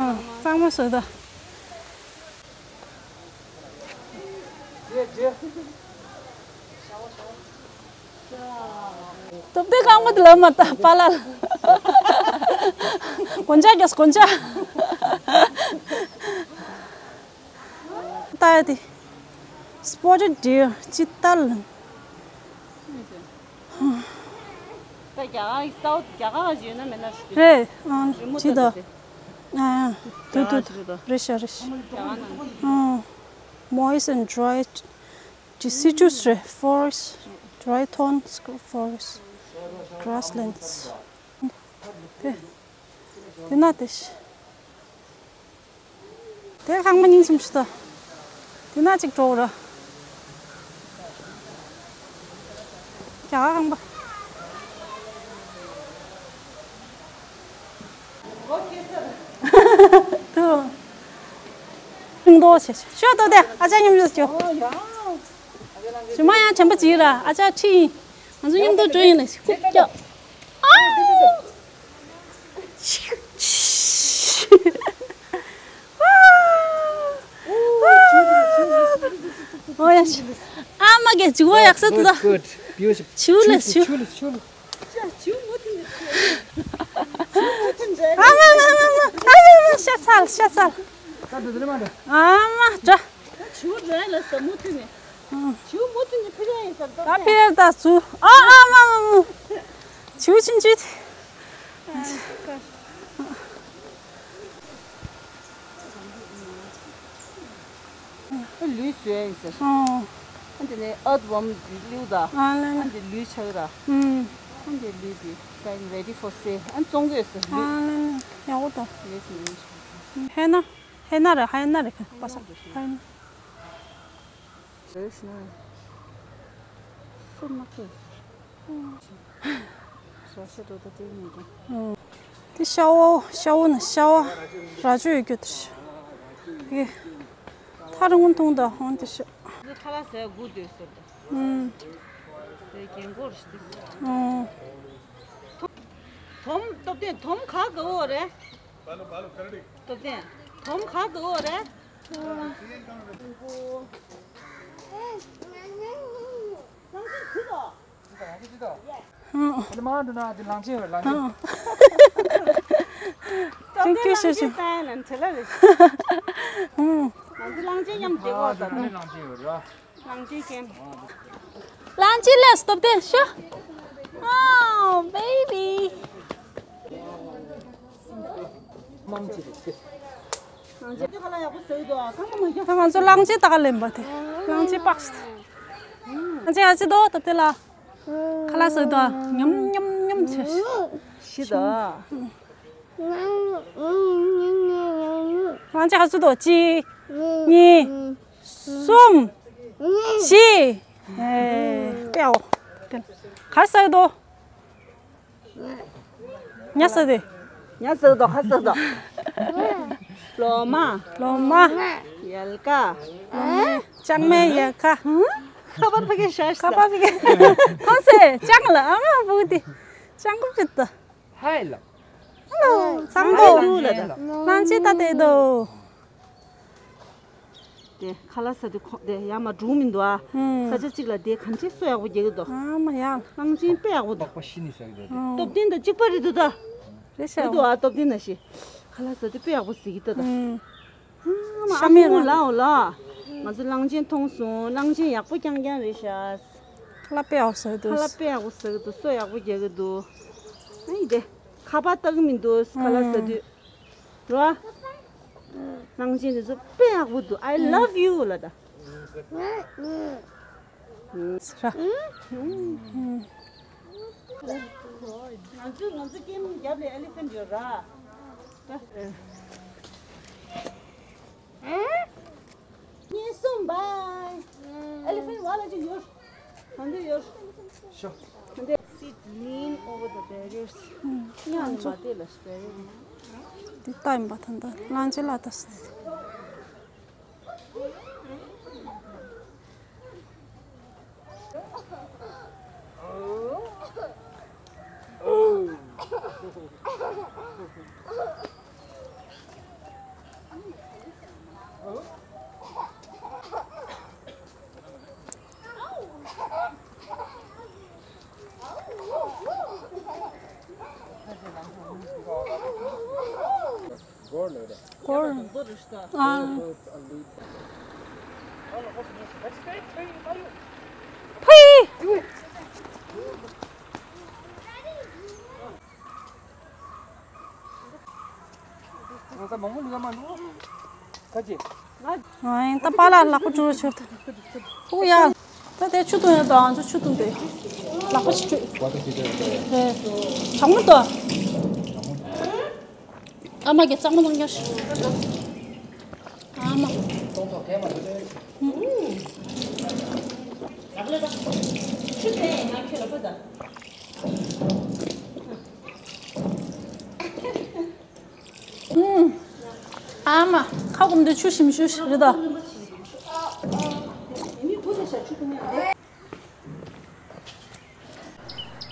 གཙང་མ་བཟོས་དང་། སྟོབས་ལྡན་རྐང་པ་དེ་ལ་མ་ལྟ་པཱ་ལགས། གོན་ཆ་རྒྱག་གོན་ཆ། ལྟ་ཡ་དེ། Spotted deer ཅི་ལྟར་ལ། ད་རྒྱ་གར་སའུ་ཐི་རྒྱ་གར་ཞིག་ཡོད་ན་མེད་ན་ཞིག་རེད། ཨང་། རི་མོ་ཅི་ད་ལྟ་དེ། ཨ་དུ་དུ་དུ་རེད་ཤག་རེད་ཤག་རྒྱ་གར་ནང་། ཨང་། Moist and dry deciduous forest, dry thorn forest, grasslands. དེ་དེ་ན་དེ་ཤི། དེ་ཁང་པ་རྙིང་ཆུང་ཞིག་ཏོ། དེ་ན་གཅིག་འགྲོ་ར། རྒྱ་གར་ཁང་པ། དུ། ཤིང་ཏོག་ཆེ་ཤོ་ཏོ་དེ་ཨ་ཅག་མཉམ་ཞུགས་ཅོ། ཞུ་མ་ཡང་དྲན་པ་ཅིག་ར་ཨ་ཅག་ཁྲིད་ཡིན། ང་ཚོ་མཉམ་དུ་འགྲོ་ཡིན་ལ་ཤི་ཁུག་སྐྱོ། ཨོ་ཡ་ཤི། ཨ་མ་གེ་ཇུ་བ་ཡག་ས་དུ་ད། Good, good. Beautiful. ཆུ་ལ་ཆུ། ཆུ་ལ་ཆུ་ལ། ཨ་མ་མ་མ་མ། ཨ་མ་མ་ཤ་ཚལ་ཤ་ཚལ། ད་དུ་དུ་མ་འདྲ། ཨ་མ་འདྲ། ཆུ་རེད་ལ་ས་མུ་ཐུ་ནི། ཆུ་མུ་ཐུ་ནི་ཕི་ར་ཡིན་ས་ད་ཕི་ར་ད་ཚུ། ཨ་ཨ་མ་མ་མ། ཆུ་ཆུན་ཆུ། ལུས་བཟོས་ཡིན་ཟེར། ཨོ། ཨ་འདི་ནས་ཨརཐ་ཝོམ་གླིའུ་ད། ཨ་ལེ་ལེ། ཨ་འདི་ལུས་ཆགས་ར། ཨུམ། ཨ་འདི་ལུས་འདི་ཀ་ཡིན་ready for sale ཨ་བཙོང་གི་ཡོད་ཟེར་ལུས། ཨ་ལེ་ལེ། ཡག་པོ་འདུག་ལུས་ཟིན་ཡིན་ཤག་ཧེ་ན། ཧེ་ན་རེད། ཧེ་ན་རེད། པ་སངས་ཧེ་ན། བཟོས་ཤིག་ན། སུ་མ་ཁེ། ཞོ་ཤ་དོ་དོ་དེ་མི་འདུག་དེ་ཤ་བོ་ཤ་བོ་ནི་ཤ་བ་ར་ཅོ་ཡོད་རྒྱུ་དེ་ཤ། དེ་ཐ་རི་སྔོན་ཐུང་དང་ཧོང་དེ་ཤ། འདི་ཁ་ལག་ཟས་དགུ་འདོད་ཟེར་དང་། ཨུམ། དེ་རྒན་གོར་ཞིག་དེ། ཨུམ། དོམ་སྟོབས་ལྡན་དོམ་ག་ག་འོ་རེད། སྟོབས་ལྡན་དོམ་ག་ག་འོ་རེད། ཨང་། ཨ་ནི་མང་འགྲོ་ན་དེ་གླང་ཆེན་ཡོད་གླང་ཆེན། ཨང་། ཐེངས་ཁྱོད་ཤོད་ཤོད། ཨང་། ང་ཚོ་གླང་ཆེན་མཉམ་བསྡད་ཡོད་ད། ཨ་ནི་གླང་ཆེན་ཡོད་ར། གླང་ཆེན་ཁྱེམ། གླང་ཆེན་ལ་སྟོབས་ལྡན་ཤོ། Oh baby. ད་ང་ཚོ་གླང་ཆེན་ད་ག་ལེན་པ་དེ། གླང་ཆེན་པགས་དེ། གླང་ཆེན་ཨ་ཅེ་དོ་སྟོབས་ལྡན་ལ། ཁ་ལག་ཟོས་དོ། ཉམ་ཉམ་ཉམ་བྱས། ཤི་དོ། ང་ཅག་ཧ་སུ་དོ་གཅིག་གཉིས། གསུམ། བཞི། ཨེ། ཏེའོ། གར་ཟ་དོ། ཉ་ཟ་དེ། ཉ་ཟ་དོ་ཁ་ཟ་དོ། ལོ་མ། ལོ་མ། ཡལ་ག་ལྕང་མའི་ཡལ་ག་ཁ་པར་ཕ་གི་ཤ་ཤ། ཁ་པར་ཕ་གི་ཁོང་ཚེ་ལྕང་ལ་ཨ་མ་བུ་དེ་ལྕང་གོ་ཕྱིར་ད། ཧའི་ལ། ཧ་ལོ། ཚང་ཧའི་ལ་ལོ། ལ་ད། གླང་ཆེན་ད་དེ་དོ། དེ་ཁ་ལག་ཟ་དུས་ཁོ་དེ་ཡར་མར་འགྲོ་མི་འདུག་ཨ། ཧུམ། ས་ཆ་གཅིག་ལ་དེ་གང་ཅི་གསོ་ཡག་པོ་རྒྱག་གི་འདུག་ཨ་མ་ཡ། གླང་ཆེན་དཔེ་ཡག་པོ་འདུག་པགས་པ་ཤི་ནི་ཟ་གི་འདུག་དེ། ཨོ། སྟོབས་ལྡན་དང་གཅིག་པ་རེད་འདུག་ད། རེད་ཤག་རེད་འདུག་ཨ། སྟོབས་ལྡན་ན་ཤི། ཁ་ལག་ཟ་དུས་དཔེ་ཡག་པོ་ཟ་གི་འདུག་ད། ཧུམ། ཨ་ཤ་མེད་མོ་ལ། ལའོ་ལ། ང་ཚོ་གླང་ཆེན་མཐོང་སོང་། གླང་ཆེན་ཡག་པོ་རྐྱང་རྐྱང་རེད་ཤག་ཁ་ལག་དཔེ་ཡག་ཟ་གི་འདུག་ཁ་ལག་དཔེ་ཡག་པོ་ཟ་གི་འདུག་གསོ་ཡག་པོ་རྒྱག་གི་འདུག་ཨ་ཡི་དེ། ཁ་པར་ལྟ་གི་མི་འདུག་ཁ་ལག་ཟ་དུས། རོ། གླང་ཆེན་དེ་ཚོ་དཔེ་ཡག་པོ་འདུག I love you ལ་ད། ང་ཚོ་ང་ཚོ་ཀེམ་རྒྱབ་ལ་elephant ཡོད་ར། ཉིན་གསུམ་བའི། elephant ཝ་ལ་ཅིག་ཡོད། གང་འདྲ་ཡོད། ཤོ། གང་འདྲ། Sit lean over the barriers. ཉ་ནི་མ་དེ་ལ་barrier། འདི་ལྟ་ཡིན་པ་ད་ལྟ་གླང་ཆེན་ལ་ལྟ་སྲིད། སྐོར། ཨ། ཕུའི། ང་ད་མང་པོ་ལུས་ཡ་མ་འདུག་ཁ་ཅིག་ང་ཡིན་ད་པཱ་ལགས་ལག་པ་འགྲོ་ཆོག་ད། ཧུ་ཡ། ད་དེ་ཆུ་འཐུང་ཡ་ད་ང་ཚོ་ཆུ་འཐུང་དེ། ལག་པ་ཞིག་བཅུག་བ་ད་ཞིག་དེ་དེ། དེ། གྲང་མོ་འདུག་ཨ་མ་གི་གཙང་མ་གཏོང་རྒྱུ་ཞིག་ཨ་མ། ཆུ་དེ་ང་ཁྱོད་ལ་པ་ད། ཨུམ། ཨ་མ། ཁ་སྐོམ་དུས་ཆུ་ཞིམ་ཞུ་ཞིག་རེད་ད།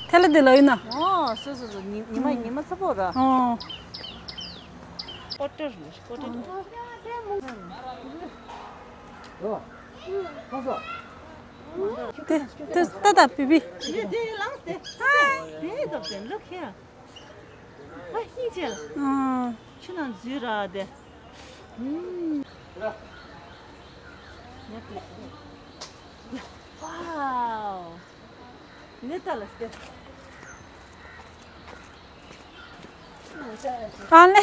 ཐལ་ལ་དེ་ལ་ཡིན་ན། ཨོ། སོ་སོ་སོ། ཉི་ཉི་མ་ཉི་མ་ཚ་པོ་ར། ཨོ། ཀོ་ཏར་ལ་ཀོ་ཏར། དེ་དེ་ད་ད་བི་བི། དེ་དེ་ལངས་ཏེ། ཧའི། དེ་ད་དེ་ལོ་ཁྱེད། ཨ་ཧི་ཅེ། ཨ། ཆུ་ནང་འཛུལ་ར་དེ། ཨུམ། ཝའོ། ནེ་ཏ་ལ་སྟེ། ཨ་ལེ།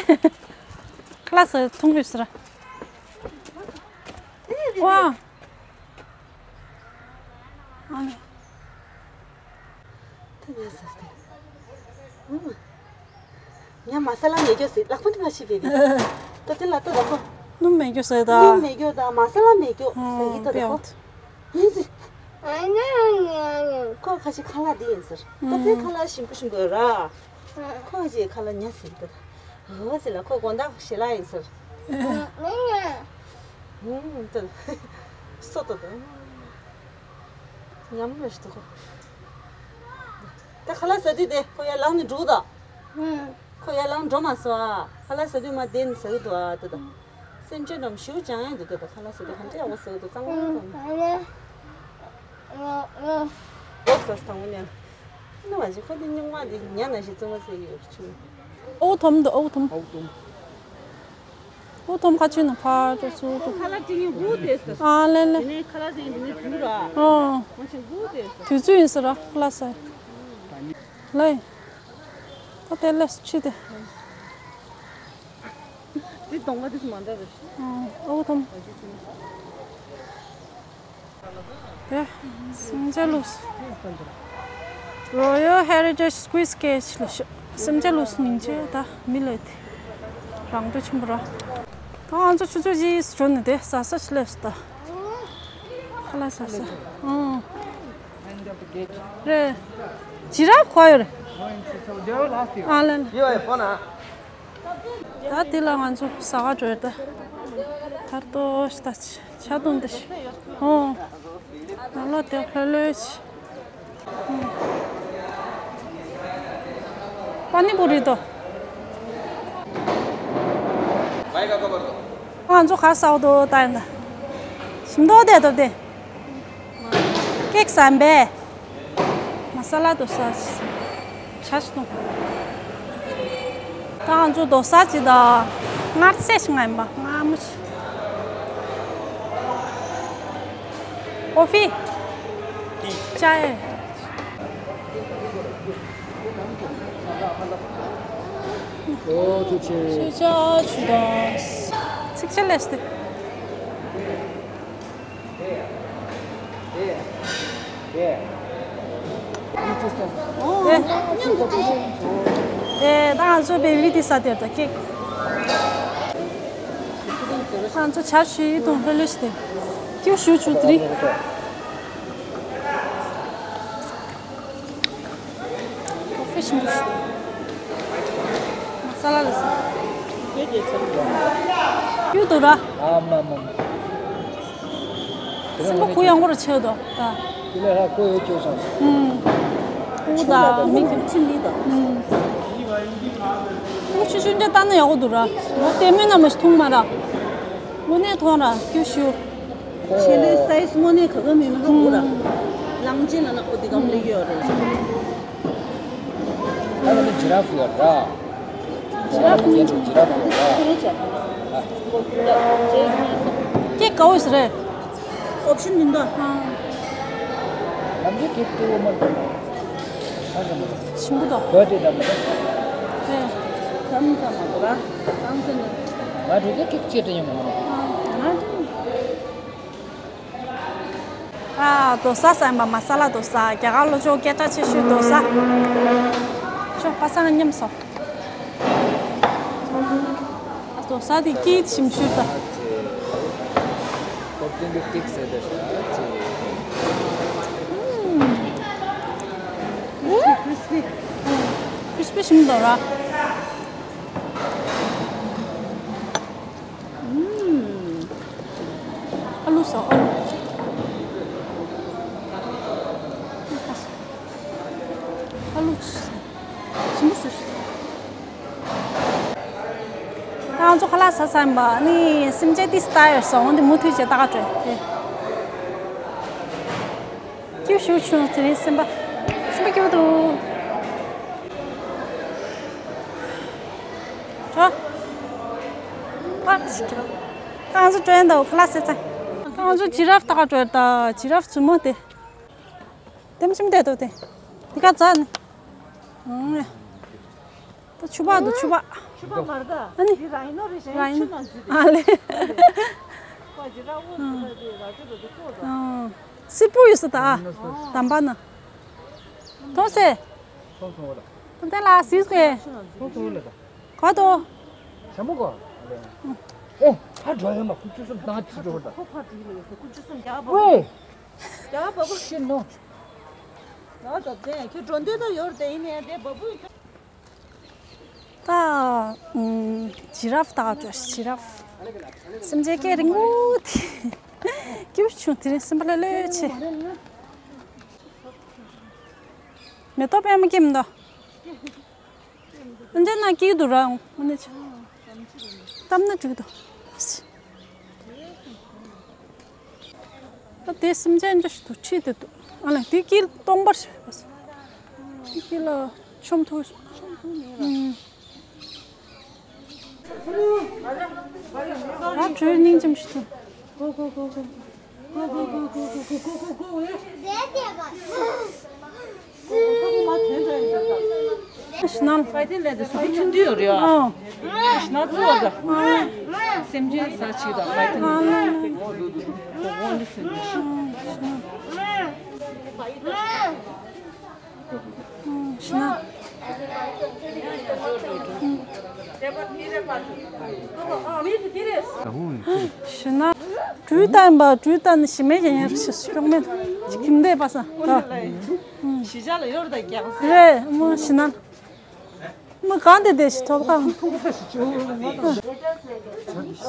ཁ་ལག་ཟ་འཐུང་ཡོད་ཟེར། ཝ། ཨ་ནི། ད་ཉལ་ས་སྟེ། ཨུམ། ཉ་མ་ས་ལ་མེད་རྒྱུ་ཟེར་ལག་པ་འདི་མ་ཤེས་པས་ནི། ད་དེ་ལ་ལྟོས་ད་ཁོ། སྣུམ་མེད་རྒྱུ་ཟེར་ད། སྣུམ་མེད་རྒྱུ་དང་མ་ས་ལ་མེད་རྒྱུ་ཟེར་གི་ད་ད་ཁོ། ཨུམ། ཡིན་ཟེར། ཁོ་ཁ་ཤས་ཁ་ལག་འདི་ཡིན་ཟེར། ད་དེ་ཁ་ལག་ཞིམ་པོ་ཞིམ་པོ་ཡོད་ར། ཁོ་ཁ་ཤས་ཁ་ལག་ཉ་ཟེར་གི་ད། འོ་ཟེར་ལ་ཁོ་དགོང་དག་ཞལ་ལག་ཡིན་ཟེར། ཨུམ། ད་སོ་ཏོ་ཏོ། ཉམས་མི་ཤི་ཏོ་ཁོ། ད་ཁ་ལག་ཟ་དུས་དེ་ཁོ་ཡར་ལངས་ནས་འགྲོ་གི་ད། ཁོ་ཡར་ལངས་འགྲོ་མ་སོང་ཨ། ཁ་ལག་ཟ་དུས་མར་བསྡད་ནས་ཟ་གི་འདུག་ཨ་ད་ད། སེམས་ཅན་འགྲམ་ཞུ་ཅང་ཡང་འདུག་ད་ད་ཁ་ལག་ཟ་དུས་གང་འདྲ་ཡག་པོ་ཟ་གི་འདུག་གཙང་མ་གཙང་མ། སྒོ་ཟ་དང་པོ་ཉལ། ནི་མ་ཞིག་ཁོ་དེ་སྨྱུག་མ་དེ་ཉལ་ན་ཞིག་བཙུན་མ་ཟེར་གི་ཡོད་ཆུང་། ཨོ་ཐོམ་འདུག་ཨོ་ཐོམ། ཨོ་ཐོམ། ཨོ་ཐོམ་ཁ་ཆུ་ནང་ཕར་འགྲོ་ཚུར་འགྲོ། ཁ་ལག་ཅིག་ཡིན་འགུག་དེ་ཟེར། ཨ་ལེ་ལེ། དེ་ནས་ཁ་ལག་ཅིག་ཡིན་དེ་ནས་འགུག་ར། ཨོ། མ་ཞིག་འགུག་དེ་ཟེར། དུས་ཚོད་ཡིན་ཟེར་ར་ཁ་ལག་ཟ། ལེ། ད་དེ་ལས་ཆུ་དེ། དེ་གདོང་པ་དེ་མ་འདྲ་རེད། ཨོ་ཐོམ། དེ་སེམས་ཅན་ལུགས། Royal Heritage Squid Cage ལ་ཤོག་སེམས་ཅན་ལུགས་སྙིང་རྗེ་ད་མི་ལ་དེ། རང་འདོད་ཆེན་པོ་ར། ད་ང་ཚོ་ཆུ་ཚོད་གཅིག་འགྲོ་ནས་དེ་ཟ་ས་ཆི་ལས་སུ་ད། ཁ་ལག་ཟ་ས། ཨང་། རེད། ཇི་རབ་ག་པར་ཡོད་རེད། ཨ་ལན། ད་དེ་ལ་ང་ཚོ་ཟ་ག་འགྲོ་ཡོད་ད། ཐར་ཏོ་ཤི་ད་ཆ་དུང་དེ་ཤི། ཨོ། ང་ལོ་དེ་ཕ་ལོས་ཤི། པ་ནི་པུ་རི་དོ། ང་ཚོ་ག་ཟ་འོ་དོ་ད་ཡིན་ད། ཞིམ་མདོག་དེ་དོ་དེ། ཀེག་ཟམ་པས། མ་ས་ལ་དོ་ས། ཆ་ཞིག་དང་། ད་ང་ཚོ་དོ་ས་ཅི་ད། མངར་ཚད་ཞིག་ང་ཡིན་པ་མངར་མོ་ཞིག་ཀོ་ཧྥི། ཅའེ། ཨོ་ཐུགས་རྗེ་ཆེ། ཚིག་ཆ་ལས་ཏེ། དེ་དེ་ད་ང་ཚོ་བེ་བི་དེ་ས་དེར་ད་ཀེག་ང་ཚོ་ཆར་ཞུ་ཡི་དང་ལྷོད་ལྷོད་ཞིག་དེ་ཀེག་ཞུ་ཆུ་དེ་རིང་། ཀོ་ཧྥི་ཞིམ་པོ་ཞིག་མ་ས་ལ་ལ་ཟ། ཡུ་དུ་ར། ཨ་མ་མ་མ། སེམས་པ་གུ་ཡངས་པོ་རུ་ཆེ་དོ་ད། དེ་ལས་ཧ་གོ་ཡོད་ཅོ་སོང་། ཨུམ། ཨུ་ད་མི་གི་ཁྲིམས་མི་དང་། ཨུམ། ཨུ་ཆུ་ཆུ་འདྲ་ལྟ་ན་ཡག་པོ་འདུག་ར། ལོ་ལྟད་མོའི་ནང་མ་ཞིག་མཐོང་མ་ར། དངོས་གནས་མཐོང་ར་ཀུ་ཤུ། ཆེ་ལོའི་སའི་ཛི་དངོས་གནས་ག་ག་མེད་མེད་ཧ་གོ་ར། གླང་ཆེན་ལ་ནག་པོ་འདི་གམ་ལ་ཡོད་རེད། ཨ་ནི་ཇི་ར་ཧྥི་ཡོད་ར། ཇི་ར་ཧྥི་ཡོད་ར། ཇི་ར་ཧྥི་ཡོད་ར། ཀེག་ག་འོས་རེད། ཨོབ་ཤན་མི་འདུག་ཨ། ལམ་གྱི་ཀེག་ཏེ་འོ་མ་འདུག་ཨ་ཙམ་མ་འདུག་ཞིམ་པོ་འདུག་བོད་དེ་འདྲ་མི་འདུག་རེད། ཙམ་ཙམ་མ་འདུག་ར། ཙམ་ཙམ་ནི། ང་འགྲོ་དུས་ཀེག་ཅི་འདྲ་ཡོང་མ་འདུག་ཨ། ང་འགྲོ། ཨ། དོ་ས་ཟ་ཡིན་པ་མ་ས་ལ་དོ་ས། རྒྱ་གར་ལོ་ཅོག་སྐད་གྲགས་ཆེ་ཤོས་དོ་ས། ཅོག་པ་སངས་མཉམ་སོང་། ཨ་དོ་ས་དེ་སྐྱིད་ཞིམ་ཤོས་ད། ཨུམ། ཀྲིས་པི་ཞིམ་དོ་ར། ཨུམ། ཨ་ལུ་ཟ་ཨ་ལུ། ཨ་ལུ་ཟ། ཞིམ་པོ་ཟ། ད་ང་ཚོ་ཁ་ལག་ཟ་ཟ་ཡིན་པ་ནི་སེམས་ཅན་ཏིས་ལྟ་ཡོད་སོང་འོན་ཏེ་མུ་མཐུད་བྱས་ལྟ་ག་འགྲོ་ཨེ། སྐྱིད་ཤོས་ཆུང་དེ་རིང་སེམས་པ་སེམས་པ་སྐྱིད་པོ་འདུག་ཨ། ཨ། ད་ང་ཚོ་ཊེ་རེན་དུ་ཁ་ལག་ཟས་ཚར། ད་ང་ཚོ་ཇི་རབ་ལྟ་ག་འགྲོ་ཡོད་ད། ཇི་རབ་མཛུབ་མོ་དེ། དེམ་ཅིམ་བསྡད་འདུག་དེ། འདི་ག་འཛག་ནི། ཨང་། ད་ཆུ་བག་འདུག་ཆུ་བག་ཆུ་བག་མ་རེད་ད། ཨ་ནི། འདི་ར་ཡིན་ནོ་རེད་ཤག་ར་ཡིན་ཆུ་ནང་འཛུལ་ཏེ། ཨ་ལེ། ཨ། སིལ་བུ་ཡོད་ས་ད། དམ་པ་ན། ཐོང་སེ། ཐོང་སེ་ལ་སིལ་སྐེ། ག་དོ། ཞྭ་མོ་གོ། ཨེ། ཕ་འགྲོ་ཡོད་མ། ཁུ་ཆུ་སུམ་དང་ཅི་འགྲོ་ད། ཁོ་ཕ་འགྲོ་ཡོད་ས། ཁུ་ཆུ་སུམ་རྒྱ་བ་བ། ཝེ། རྒྱ་བ་བ། ཤི་ནོ། ང་ད་དེ་ཁྱོད་འགྲོ་འདོད་ད་ཡོད་དེ་ཡིན་ནའི་དེ་བ་བུ། ད། ཨུམ། ཇི་རབ་ལྟ་ག་འགྲོ། ཇི་རབ། སེམས་ཅན་སྐད་རིང་པོ་དེ། སྐྱིད་པོ་བྱུང་། དེ་རིང་སེམས་པ་ལྷོད་ལྷོད་བྱས། མེ་ཏོག་པད་མ་སྐྱེས་མི་འདུག་འདི་ན་སྐྱིད་འདུག་ར། འོ་ནི་ཆ། གཏམ་ན་འགྲིག་འདུག་ད་དེ་སེམས་ཅན་འདྲ་ཞིག་འདུག་ཁྲིད་དེ་འདུག་ཨ་ལས་དེ་དཀྱིལ་སྟོང་པར་ཞིག་པ། དེ་དཀྱིལ་ལ་ཆོམ་ཐུག་ཨུམ། ད་བྲོས་སྙིང་རྗེ་མོ་ཞིག་འདུག་ཞི་ན། པའི་ཏིན་ལན་དེ་སུ་ཁྱོད་འདུས་ཡོད་རེད་ཨ། ཞི་ན་ཚོ་ད། སེམས་ཅན་ཟ་ཆེ་ད་པའི་ཏིན་ལན། གོ་གོ་འདི་སུ་འདུས་ཤི། ཞི་ན། ཞི་ན། གྲུ་བཏང་པ། གྲུ་བཏང་ནས་ཞི་མེད་ཀྱང་ཡར་ཞི་སྐྱོང་མེད་ཅིག་ཁྱིམ་བསྡད་པ་སང་། ཞི་ཆ་ལ་ཡོར་དང་རྒྱག་ས་རེད་མོ་ཞི་ན། མོ་གང་དེ་བསྡད་ཤི་ཐོབ་གང་།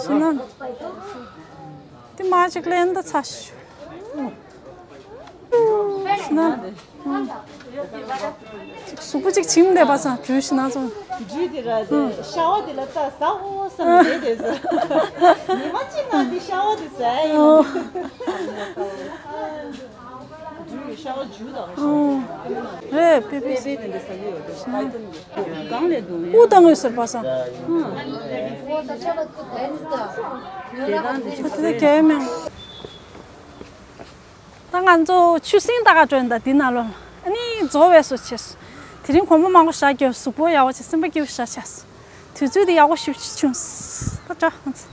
ཞི་ན། དེ་མ་ཅིག་ལེན་ད་ཚ་ཞི། ཞི་ན། གཟུགས་པོ་གཅིག་བྱིངས་བསྡད་པ་སང་བྲུས་ཞི་ན་ཚོ། བྲུས་དེ་ར་དེ་ཤ་བ་དེ་ལ་ལྟ་ཟ་འོ་བསམ་བསྡད་དེ་ཟ། ཉི་མ་གཅིག་ནང་དེ་ཤ་བ་དེ་ཟ་ཡིན། ཨོ། བྲུས་ཤ་བ་འཇུ་དང་། ཨོ། རེད་པེ་པེ། པེ་པེ་དེ་འདྲ་ཟ་གི་ཡོད་དེ་པའི་ཏོན་གྱི། གང་ལས་འདུག་ཡ། དབུགས་བཏང་ཡོད་ཟེར་པ་སང་། ཨང་། དེ་དང་དེ་ཅིག་ཟ། དེ་གས་མེད། ད་ང་ཚོ་ཆུ་སྲིན་ལྟ་ག་འགྲོ་ཡིན་ད་འདི་ནང་ལོགས་ལ། ཨ་ནི་རྫོགས་པའི་བཟོ་བྱས་སོང་། དེ་རིང་དགོང་མོ་མང་པོ་ཞག་རྒྱབ། གཟུགས་པོ་ཡག་པོ་བྱས། སེམས་པ་སྐྱིད་པོ་ཞིག་ཆགས་སོང་། དུས་ཚོད་འདི་ཡག་པོ་ཞེ་པོ་ཅིག་བྱུང་སོང་། ད་འདྲ་ང་ཚོ།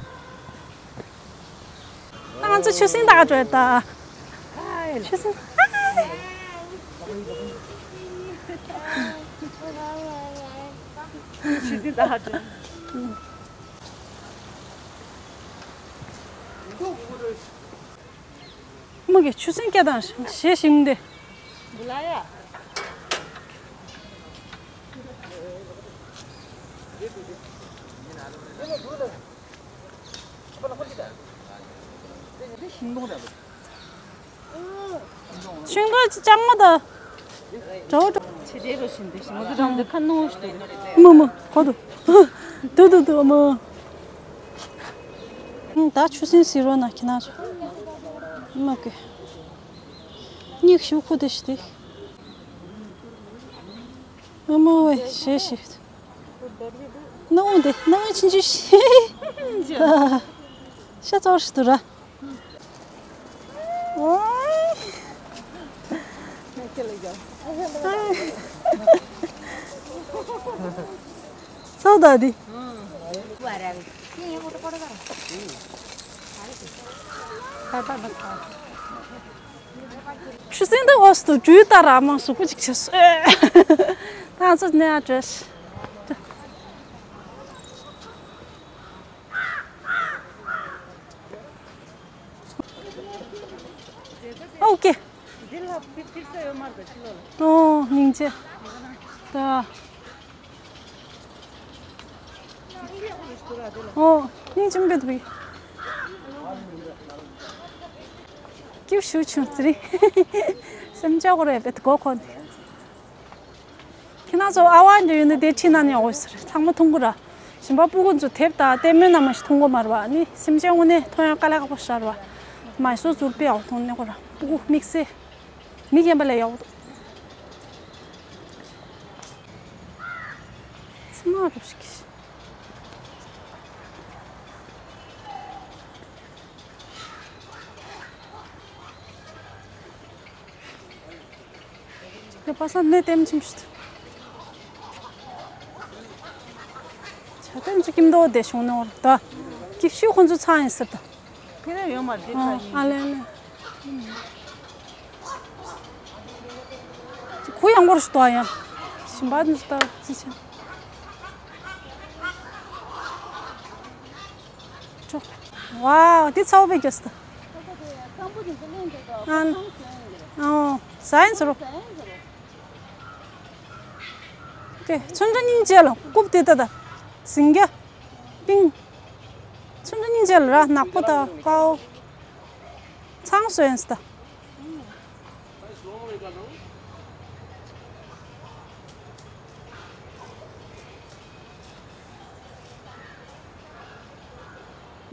ད་ང་ཚོ་ཆུ་སྲིན་ལྟ་ག་འགྲོ་ཡིན་ད། ཆུ་སྲིན། ཆུ་སྲིན་ལྟ་ག་འགྲོ། མོ་གི་ཆུ་སྲིན་སྐད་དང་ཞེ་ཞིམ་དེ། འདི་ལ་ཡ། ཤིང་སྡོང་ཅིག་ལྕང་མ་དང་། འདྲ་བོ་འདྲ། ཆེ་དེ་རུ་ཕྱིན་ཏེ་ཞིང་ང་ཚོ་འགྲམ་དུ་ཁ་ནོ་ཞིག་འདུག་མོ་མོ་གོ་འདུག་འདུག་འདུག་འདུག་མོ། ད་ཆུ་སྲིན་ཟེར་རོ་ན་ཁྱེད་རང་ཚོ། མ་གི། སྙིགས་ཤུགས་ཁུ་དེ་ཞིག་དེ། མོ་མོ་ཝེ་ཞེ་ཞེ། སྣང་བ་འདི་སྣང་བ་ཆུང་ཆུང་ཞིག་ཤ་ཚོར་ཞིག་འདུག་ར། ཨོའི། ཚོ་ད་འདི། ཆུ་སྲིན་དེ་འོག་ཏུ་འགྲུལ་ལྟར་ར་མ་གཟུགས་པོ་ཅིག་བྱས་སོ། ད་ང་ཚོ་ནས་ཨ་བྲོས། ཨོ་ཀེ། འདི་ལ་ཕི་ཕིར་ས་ཡོད་མ་རེད་ཕྱི་ལོགས་ལ། ཨོ་སྙིང་རྗེ། ད། ཨོ་སྙིང་རྗེ་མོ་བེད་བི། སྐྱིད་ཤུགས་ཆུང་ཙི་རི། སེམས་ཅག་གོ་རེད་བེད་གོ་ཁོ་འདི། ཁྱེད་རང་ཚོ་ཨ་ཝ་འདྲ་ཡོད་ན་དེ་ཁྲིད་ན་ནི་ཡག་པོ་ཟེར། ཚང་མ་འཐུང་གི་ར། གཞན་པ་སྤུ་གུ་ཚོ་དེབ་དང་ལྟད་མོའི་ནང་མ་ཞིག་མཐོང་གི་མ་རེད་པ། ནི་སེམས་ཅན་དངོས་གནས་མཐོང་ཡག་དཀའ་ལས་ཁག་པོ་ཞིག་རེད་པ། མའི་སོ་ཟུར་དཔེ་ཡག་པོ་མཐོང་ནི་ཁོ་ར། སྤུ་གུ་དམིགས་བསལ། མི་རྒན་པ་ལས་ཡག་པོ་འདུག་ཚང་མ་འགྲོ་ཞིག་ལས་པ་སང་ནས་ལྟད་མོ་ཆེན་པོ་ཞིག་འདུག་ཇ་ལྟད་མོ་ཚོ་ཀིམ་དོ་དེ་བྱུང་ནོར་ད། ཀི་ཤུ་ཁོང་ཚོ་ཚང་ཡིན་ཟེར་ད། ཁྱེད་རང་ཡོད་མ་རེད། ཨ་ལེ་ཨ་ལེ། ཁུ་ཡང་འགོར་ཞིག་ཏོ་ཡ། ཞིམ་པ་འདི་ལྟ་ཅི་ཆེ། ཅོ། ཝའོ། འདི་ཚ་བོ་པས་རྒྱོས་ཏོ། ཨ་ལེ། ཨོ། ཟ་ཡིན་ཟེར་རོ། ཏེ་ཚོན་ཁྲ་སྙིང་རྗེ་ལ་རྐུབ་དེ་ལྟ་ད། ཟིང་རྒྱ། པིང་། ཚོན་ཁྲ་སྙིང་རྗེ་ལ་ར་ནག་པོ་དང་དཀར་པོ། ཚང་སོན་སི་ད།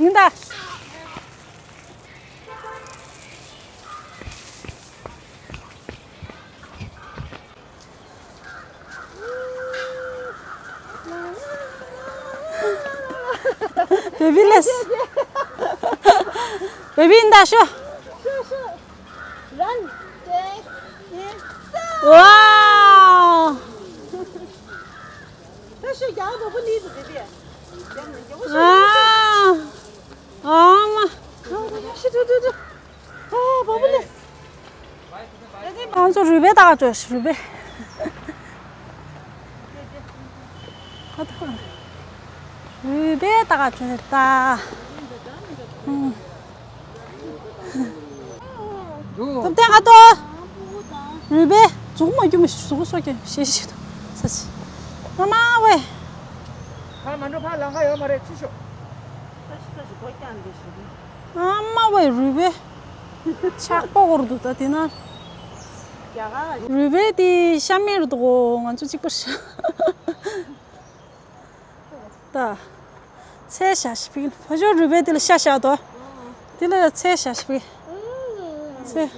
ཡིན་ད། བེ་བི་ལེས། བེ་བི་ཡིན་ད་ཤོ། ཝའོ། ཨ། ཨ་མ། ཨ། ང་ཚོ་རུས་སྦལ་ལྟ་ག་འགྲོ། རུས་སྦལ། རུས་སྦལ་ལྟ་ག་འགྲོ་ད། ཐུབ་བསྟན་ཨ་ཏོ། རུས་སྦལ། མཛུབ་མོ་རྒྱུ་མི་གཟུགས་སོགས་ཀྱི་ཞེ་ཞེ་དུ་ས་ཆི། ཨ་མ་ཝེ། ཕར་མ་འགྲོ། ཕར་ལམ་ཁ་ཡོད་མ་རེད། ཚུར་ཤོག་ཨ་མ་ཝེ། རུས་སྦལ་ཆག་པོ་འགོར་འདུག་ད་དེ་ན། རུས་སྦལ་དེ་ཤ་མེད་རུ་འདུག་ང་ཚོ་གཅིག་པ་ཤ། ད། ཚལ་བཞག་ཤི་ཕིག་ཕ་ཇོ་རུས་སྦལ་དེ་ལ་ཤ་བཞག་དོ། དེ་ལ་ཚལ་བཞག་ཤི་ཕིག་ཚལ།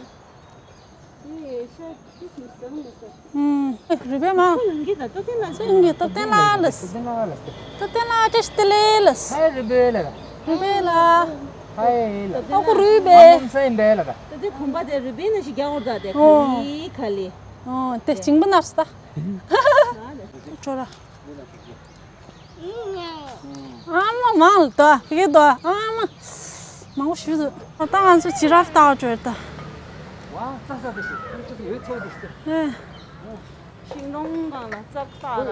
ཨུམ། རུས་སྦལ་མ། ཚེ་ཡོང་གི་ད་སྟོབས་ལྡན་ལགས། སྟོབས་ལྡན་ལགས་ལ། སྟོབས་ལྡན་ལགས་བཀྲ་ཤིས་བདེ་ལེགས་ལ། ཧའི་རུས་སྦལ་ལགས། རུས་སྦལ་ལགས། ཧའི་ལགས། ཨ་ཁུ་རུས་སྦལ། ཨ་ནམ་སེམས་པའི་ལགས། ད་དེ་གོམ་པ་དེ་རུས་སྦལ་ནང་བཞིན་རྒྱག་འོར་ད་དེ་ག་ལེ་ག་ལེ། ཨོ་དེ་བྱིང་པ་ནར་སི་ད། ཁྲོ་ར། ཨ་མ་མང་ལ་དོ་ཕི་གེ་དོ། ཨ་མ་མང་པོ་ཞུ་འདུག་ད་ང་ཚོ་ཇི་ར་ཧྥ་ལྟ་བ་འགྲོ་ཡོད་ད། ཝ་ཙག་ཙག་དེ་ཞིག་ཁོང་ཚོ་ཡོད་ཚོད་དེ་ཞིག་ཨེ། ཤིང་སྡོང་སྒང་ལ་ཙག་ཙག་ར།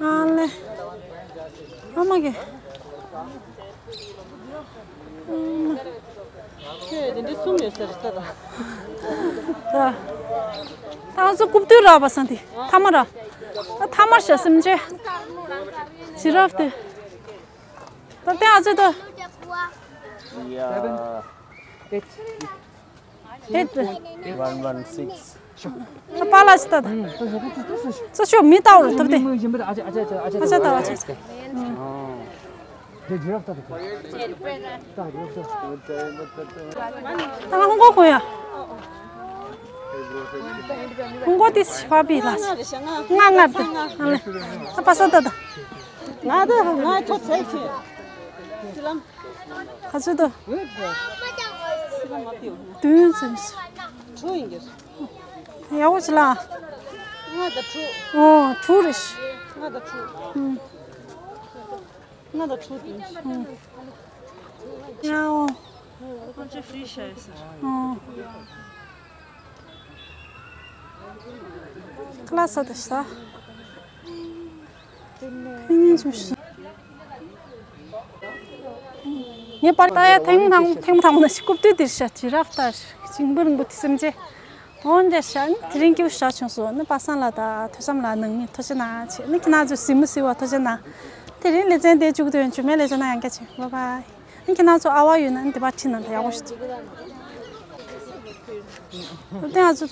ཨ་ལེ། ཨ་མ་གི། ཁྱོད་དེ་འདྲའི་གསུམ་ཡོད་ས་རེད་ད། ད། ད་ང་ཚོ་རྐུབ་སྟོད་ར་བ་སང་དེ་ཐ་མ་ར། ད་ཐ་མར་བྱ་སེམས་ཅན། ཇི་ར་ཧྥ་དེ། ད་དེ་ང་ཚོ་ད། ཡ། དེ། One one six. ད་པཱ་ལགས་ཅི་ལྟ་ད། ཙི་ཤོ་མི་ལྟ་བར་ཐུབ་སྟེ། ཨ་ཅག་ལྟ་བ་ཅག་ཅག་ད་ང་ཧོང་ཀོང་ཁོ་ཡ། ཧོང་ཀོང་ཏི་སི་ཕ་པི་ལ། ང་ང་ཏི། ད་པ་ས་ད་ད། ང་ད་ང་ཐོ་ཚད་ཆེ། སི་ལམ། ག་ཚོད་དུ། དུས་ཚོད། དྲུག་ཡིན་གྱི། ཡག་པོ་ཅི་ལ། ལྔ་དང་དྲུག་ཨོ་དྲུག་རེད། ལྔ་དང་དྲུག་ཨུམ། ལྔ་དང་དྲུག་དུས། ཨུམ། ཡའོ། ཁོང་ཚོས་ཧྥི་རི་ཤ་ཡོད་ཟེར། ཨོ། ཁ་ལག་ཟ་དང་ཟ། ཨིན་ཅུ་ཤི། ངས་པར་ལྟ་ཡ་ཐེངས་མ་ཐང་ཐེངས་མ་ཐང་མ་ན་ཞིག་རྐུབ་སྟོད་དེར་བཞག་ཇི་ར་ཧྥ་ལྟ་ཞིག་ཅིང་པུར་འགུ་ཏི་སེམས་ཅན། འོན་ཏེ་ཤ་ནི་དེ་རིང་སྐྱིད་པོ་ཞིག་བྱུང་སོང་། ནི་པ་སངས་ལགས་དང་ཐོས་བསམ་ལགས་ནང་མི་ཐུགས་རྗེ་གནང་བྱས། ནི་ཁྱེད་རང་ཚོ་གཟིགས་མོ་གཟིགས་པ་ཐུགས་རྗེ་གནང་། དེ་རིང་ལེ་ཚན་དེ་མཇུག་བསྡུ་ཡོང་། རྗེས་མའི་ལེ་ཚན་ནང་ཡང་བསྐྱར་མཇལ། བྷའི་བྷའི། ནི་ཁྱེད་རང་ཚོ་ཨ་བ་ཡོད་ན་ནི་དེ་པར་ཁྲིད་ན་ད་ཡག་པོ་ཞིག་འདུག་དེ་ང་ཚོ།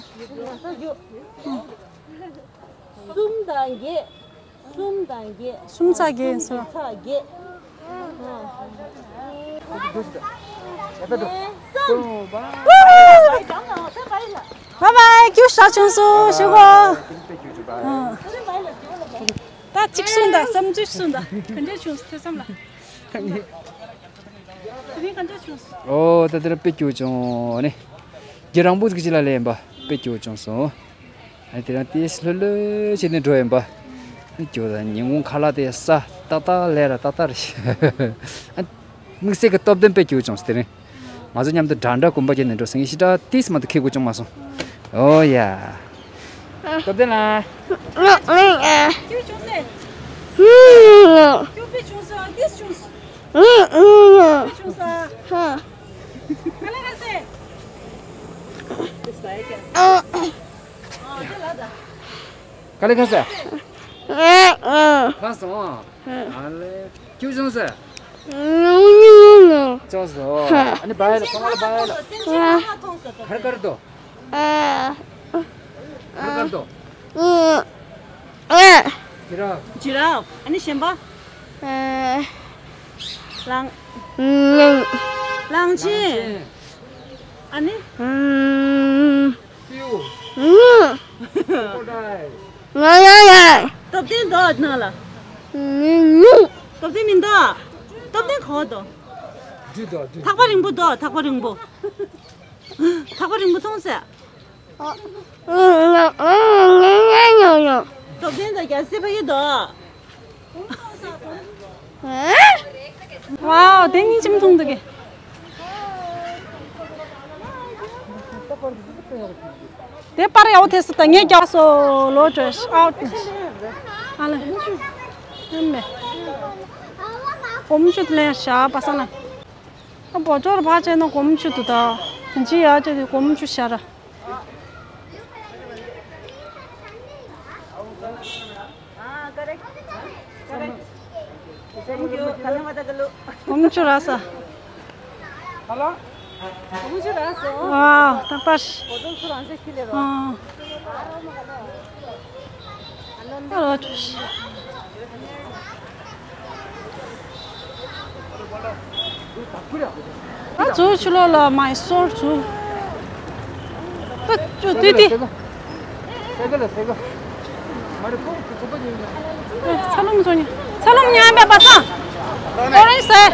གསུམ་དང་བརྒྱད། གསུམ་དང་བརྒྱད། གསུམ་ཚེག་བརྒྱད་ཡིན་ཟེར། གསུམ་ཚེག་བརྒྱད། བྷའི་བྷའི། སྐྱིད་པོ་ཞིག་བྱུང་སོང་ཞུ་གོ། ད་གཅིག་གསུངས་དང་བསམ་ཚུལ་གསུངས་དང་ག་འདྲ་བྱུང་སོང་ཐོས་བསམ་ལགས། དེ་རིང་ག་འདྲ་བྱུང་སོང་། ཨོ་ད་དེ་རིང་དཔེ་སྐྱིད་པོ་བྱུང་ནི། རྒྱ་རང་པོ་ཟིག་ཅི་ལ་ལས་ཡིན་པ་དཔེ་སྐྱོ་བྱུང་སོང་། ཨ་དེ་རང་ཏིས་ལྷོད་ལྷོད་བྱས་ནས་འགྲོ་ཡིན་པ། སྐྱོ་ད་ཉིན་གུང་ཁ་ལག་དེ་ས་ཏག་ཏག་ལས་ར་ཏག་ཏག་རེད། ཨ་དམིགས་བསལ་གྱི་སྟོབས་ལྡན་དཔེ་སྐྱོ་བྱུང་སོང་དེ་རིང་། ང་ཚོ་མཉམ་དུ་འདྲ་འདྲ་གོམ་པ་བརྒྱབ་ནས་འགྲོ་སོང་ངས་ཞེ་དྲག་ཏིས་མ་གཏོགས་ཁེ་དགོས་བྱུང་མ་སོང་། ཨོ་ཡ། སྟོབས་ལྡན་ལ། སྐྱོ་བྱུང་སེ། སྐྱོ་དཔེ་བྱུང་སོང་ཏིས་བྱུང་སོང་། སྐྱོ་བྱུང་སོང་། ག་ལེ་ག་སེ། ག་ལེ་ག་སེ། ལྷག་སོང་། ཨ་ལེ། སྐྱོ་བྱུང་སེ། ཅོག་སོ། ཨ་ནི་བ་ཡ་ལ་ཚང་མ་ལ་བ་ཡ་ལ། གར་གར་དོ། གར་གར་དོ། ཇི་ར། ཇི་ར། ཨ་ནི་གཞན་པ། གླང་། གླང་ཆེན། ཨ་ནི། སྤྲེའུ། ཀྲོ་ཀྲོ་ཌའིལ། སྟོབས་ལྡན་འདུག་ནང་ལ། སྟོབས་ལྡན་མི་འདུག་སྟོབས་ལྡན་ག་པར་འདུག་སྦྲུལ་འདུག་སྦྲུལ། ཐག་པ་རིང་པོ་འདུག་ཐག་པ་རིང་པོ། ཐག་པ་རིང་པོ་མཐོང་སེ། སྟོབས་ལྡན་དང་རྒྱལ་སྲས་ཕ་གི་འདུག་ཝའོ། དེ་གཉིས་ཅི་མཐོང་འདུག་གི། དེ་པར་ཡག་པོ་ཐེབས་སོང་ད་ངས་རྒྱག་སོ་ལོ་ཏྲེ་ཨའོ་ཏེ། ཨ་ལེ། ཨ་མེ། གོམ་ཆུ་ལེན་བྱ་པ་སང་ན། ཨ་བོ་ཅོར་ཕ་ཆེ་ན་གོམ་ཆུ་དུ་ད། དེ་ཅི་ཡ་ཅེ་དེ་གོམ་ཆུ་ཤ་ར། ཁོང་ཚོ་ར་ས། ཁོང་ཚོ་ར་ས། ཨ་ཏག་ཏག་ཤི། ཨ་ཨ་རོ་ཅུ་ཤི། ཨ་ཚུ་ཆུ་ལོག་ལ་མའི་སོར་ཚུ། ཏུ་ཅུ་ཏི་ཏི། ཚ་ལུམ་ཚོ་ཉ། ཚ་ལུམ་ཉ་བ་པ་སང་། ཨོ་རེན་ཇི་ཟེར།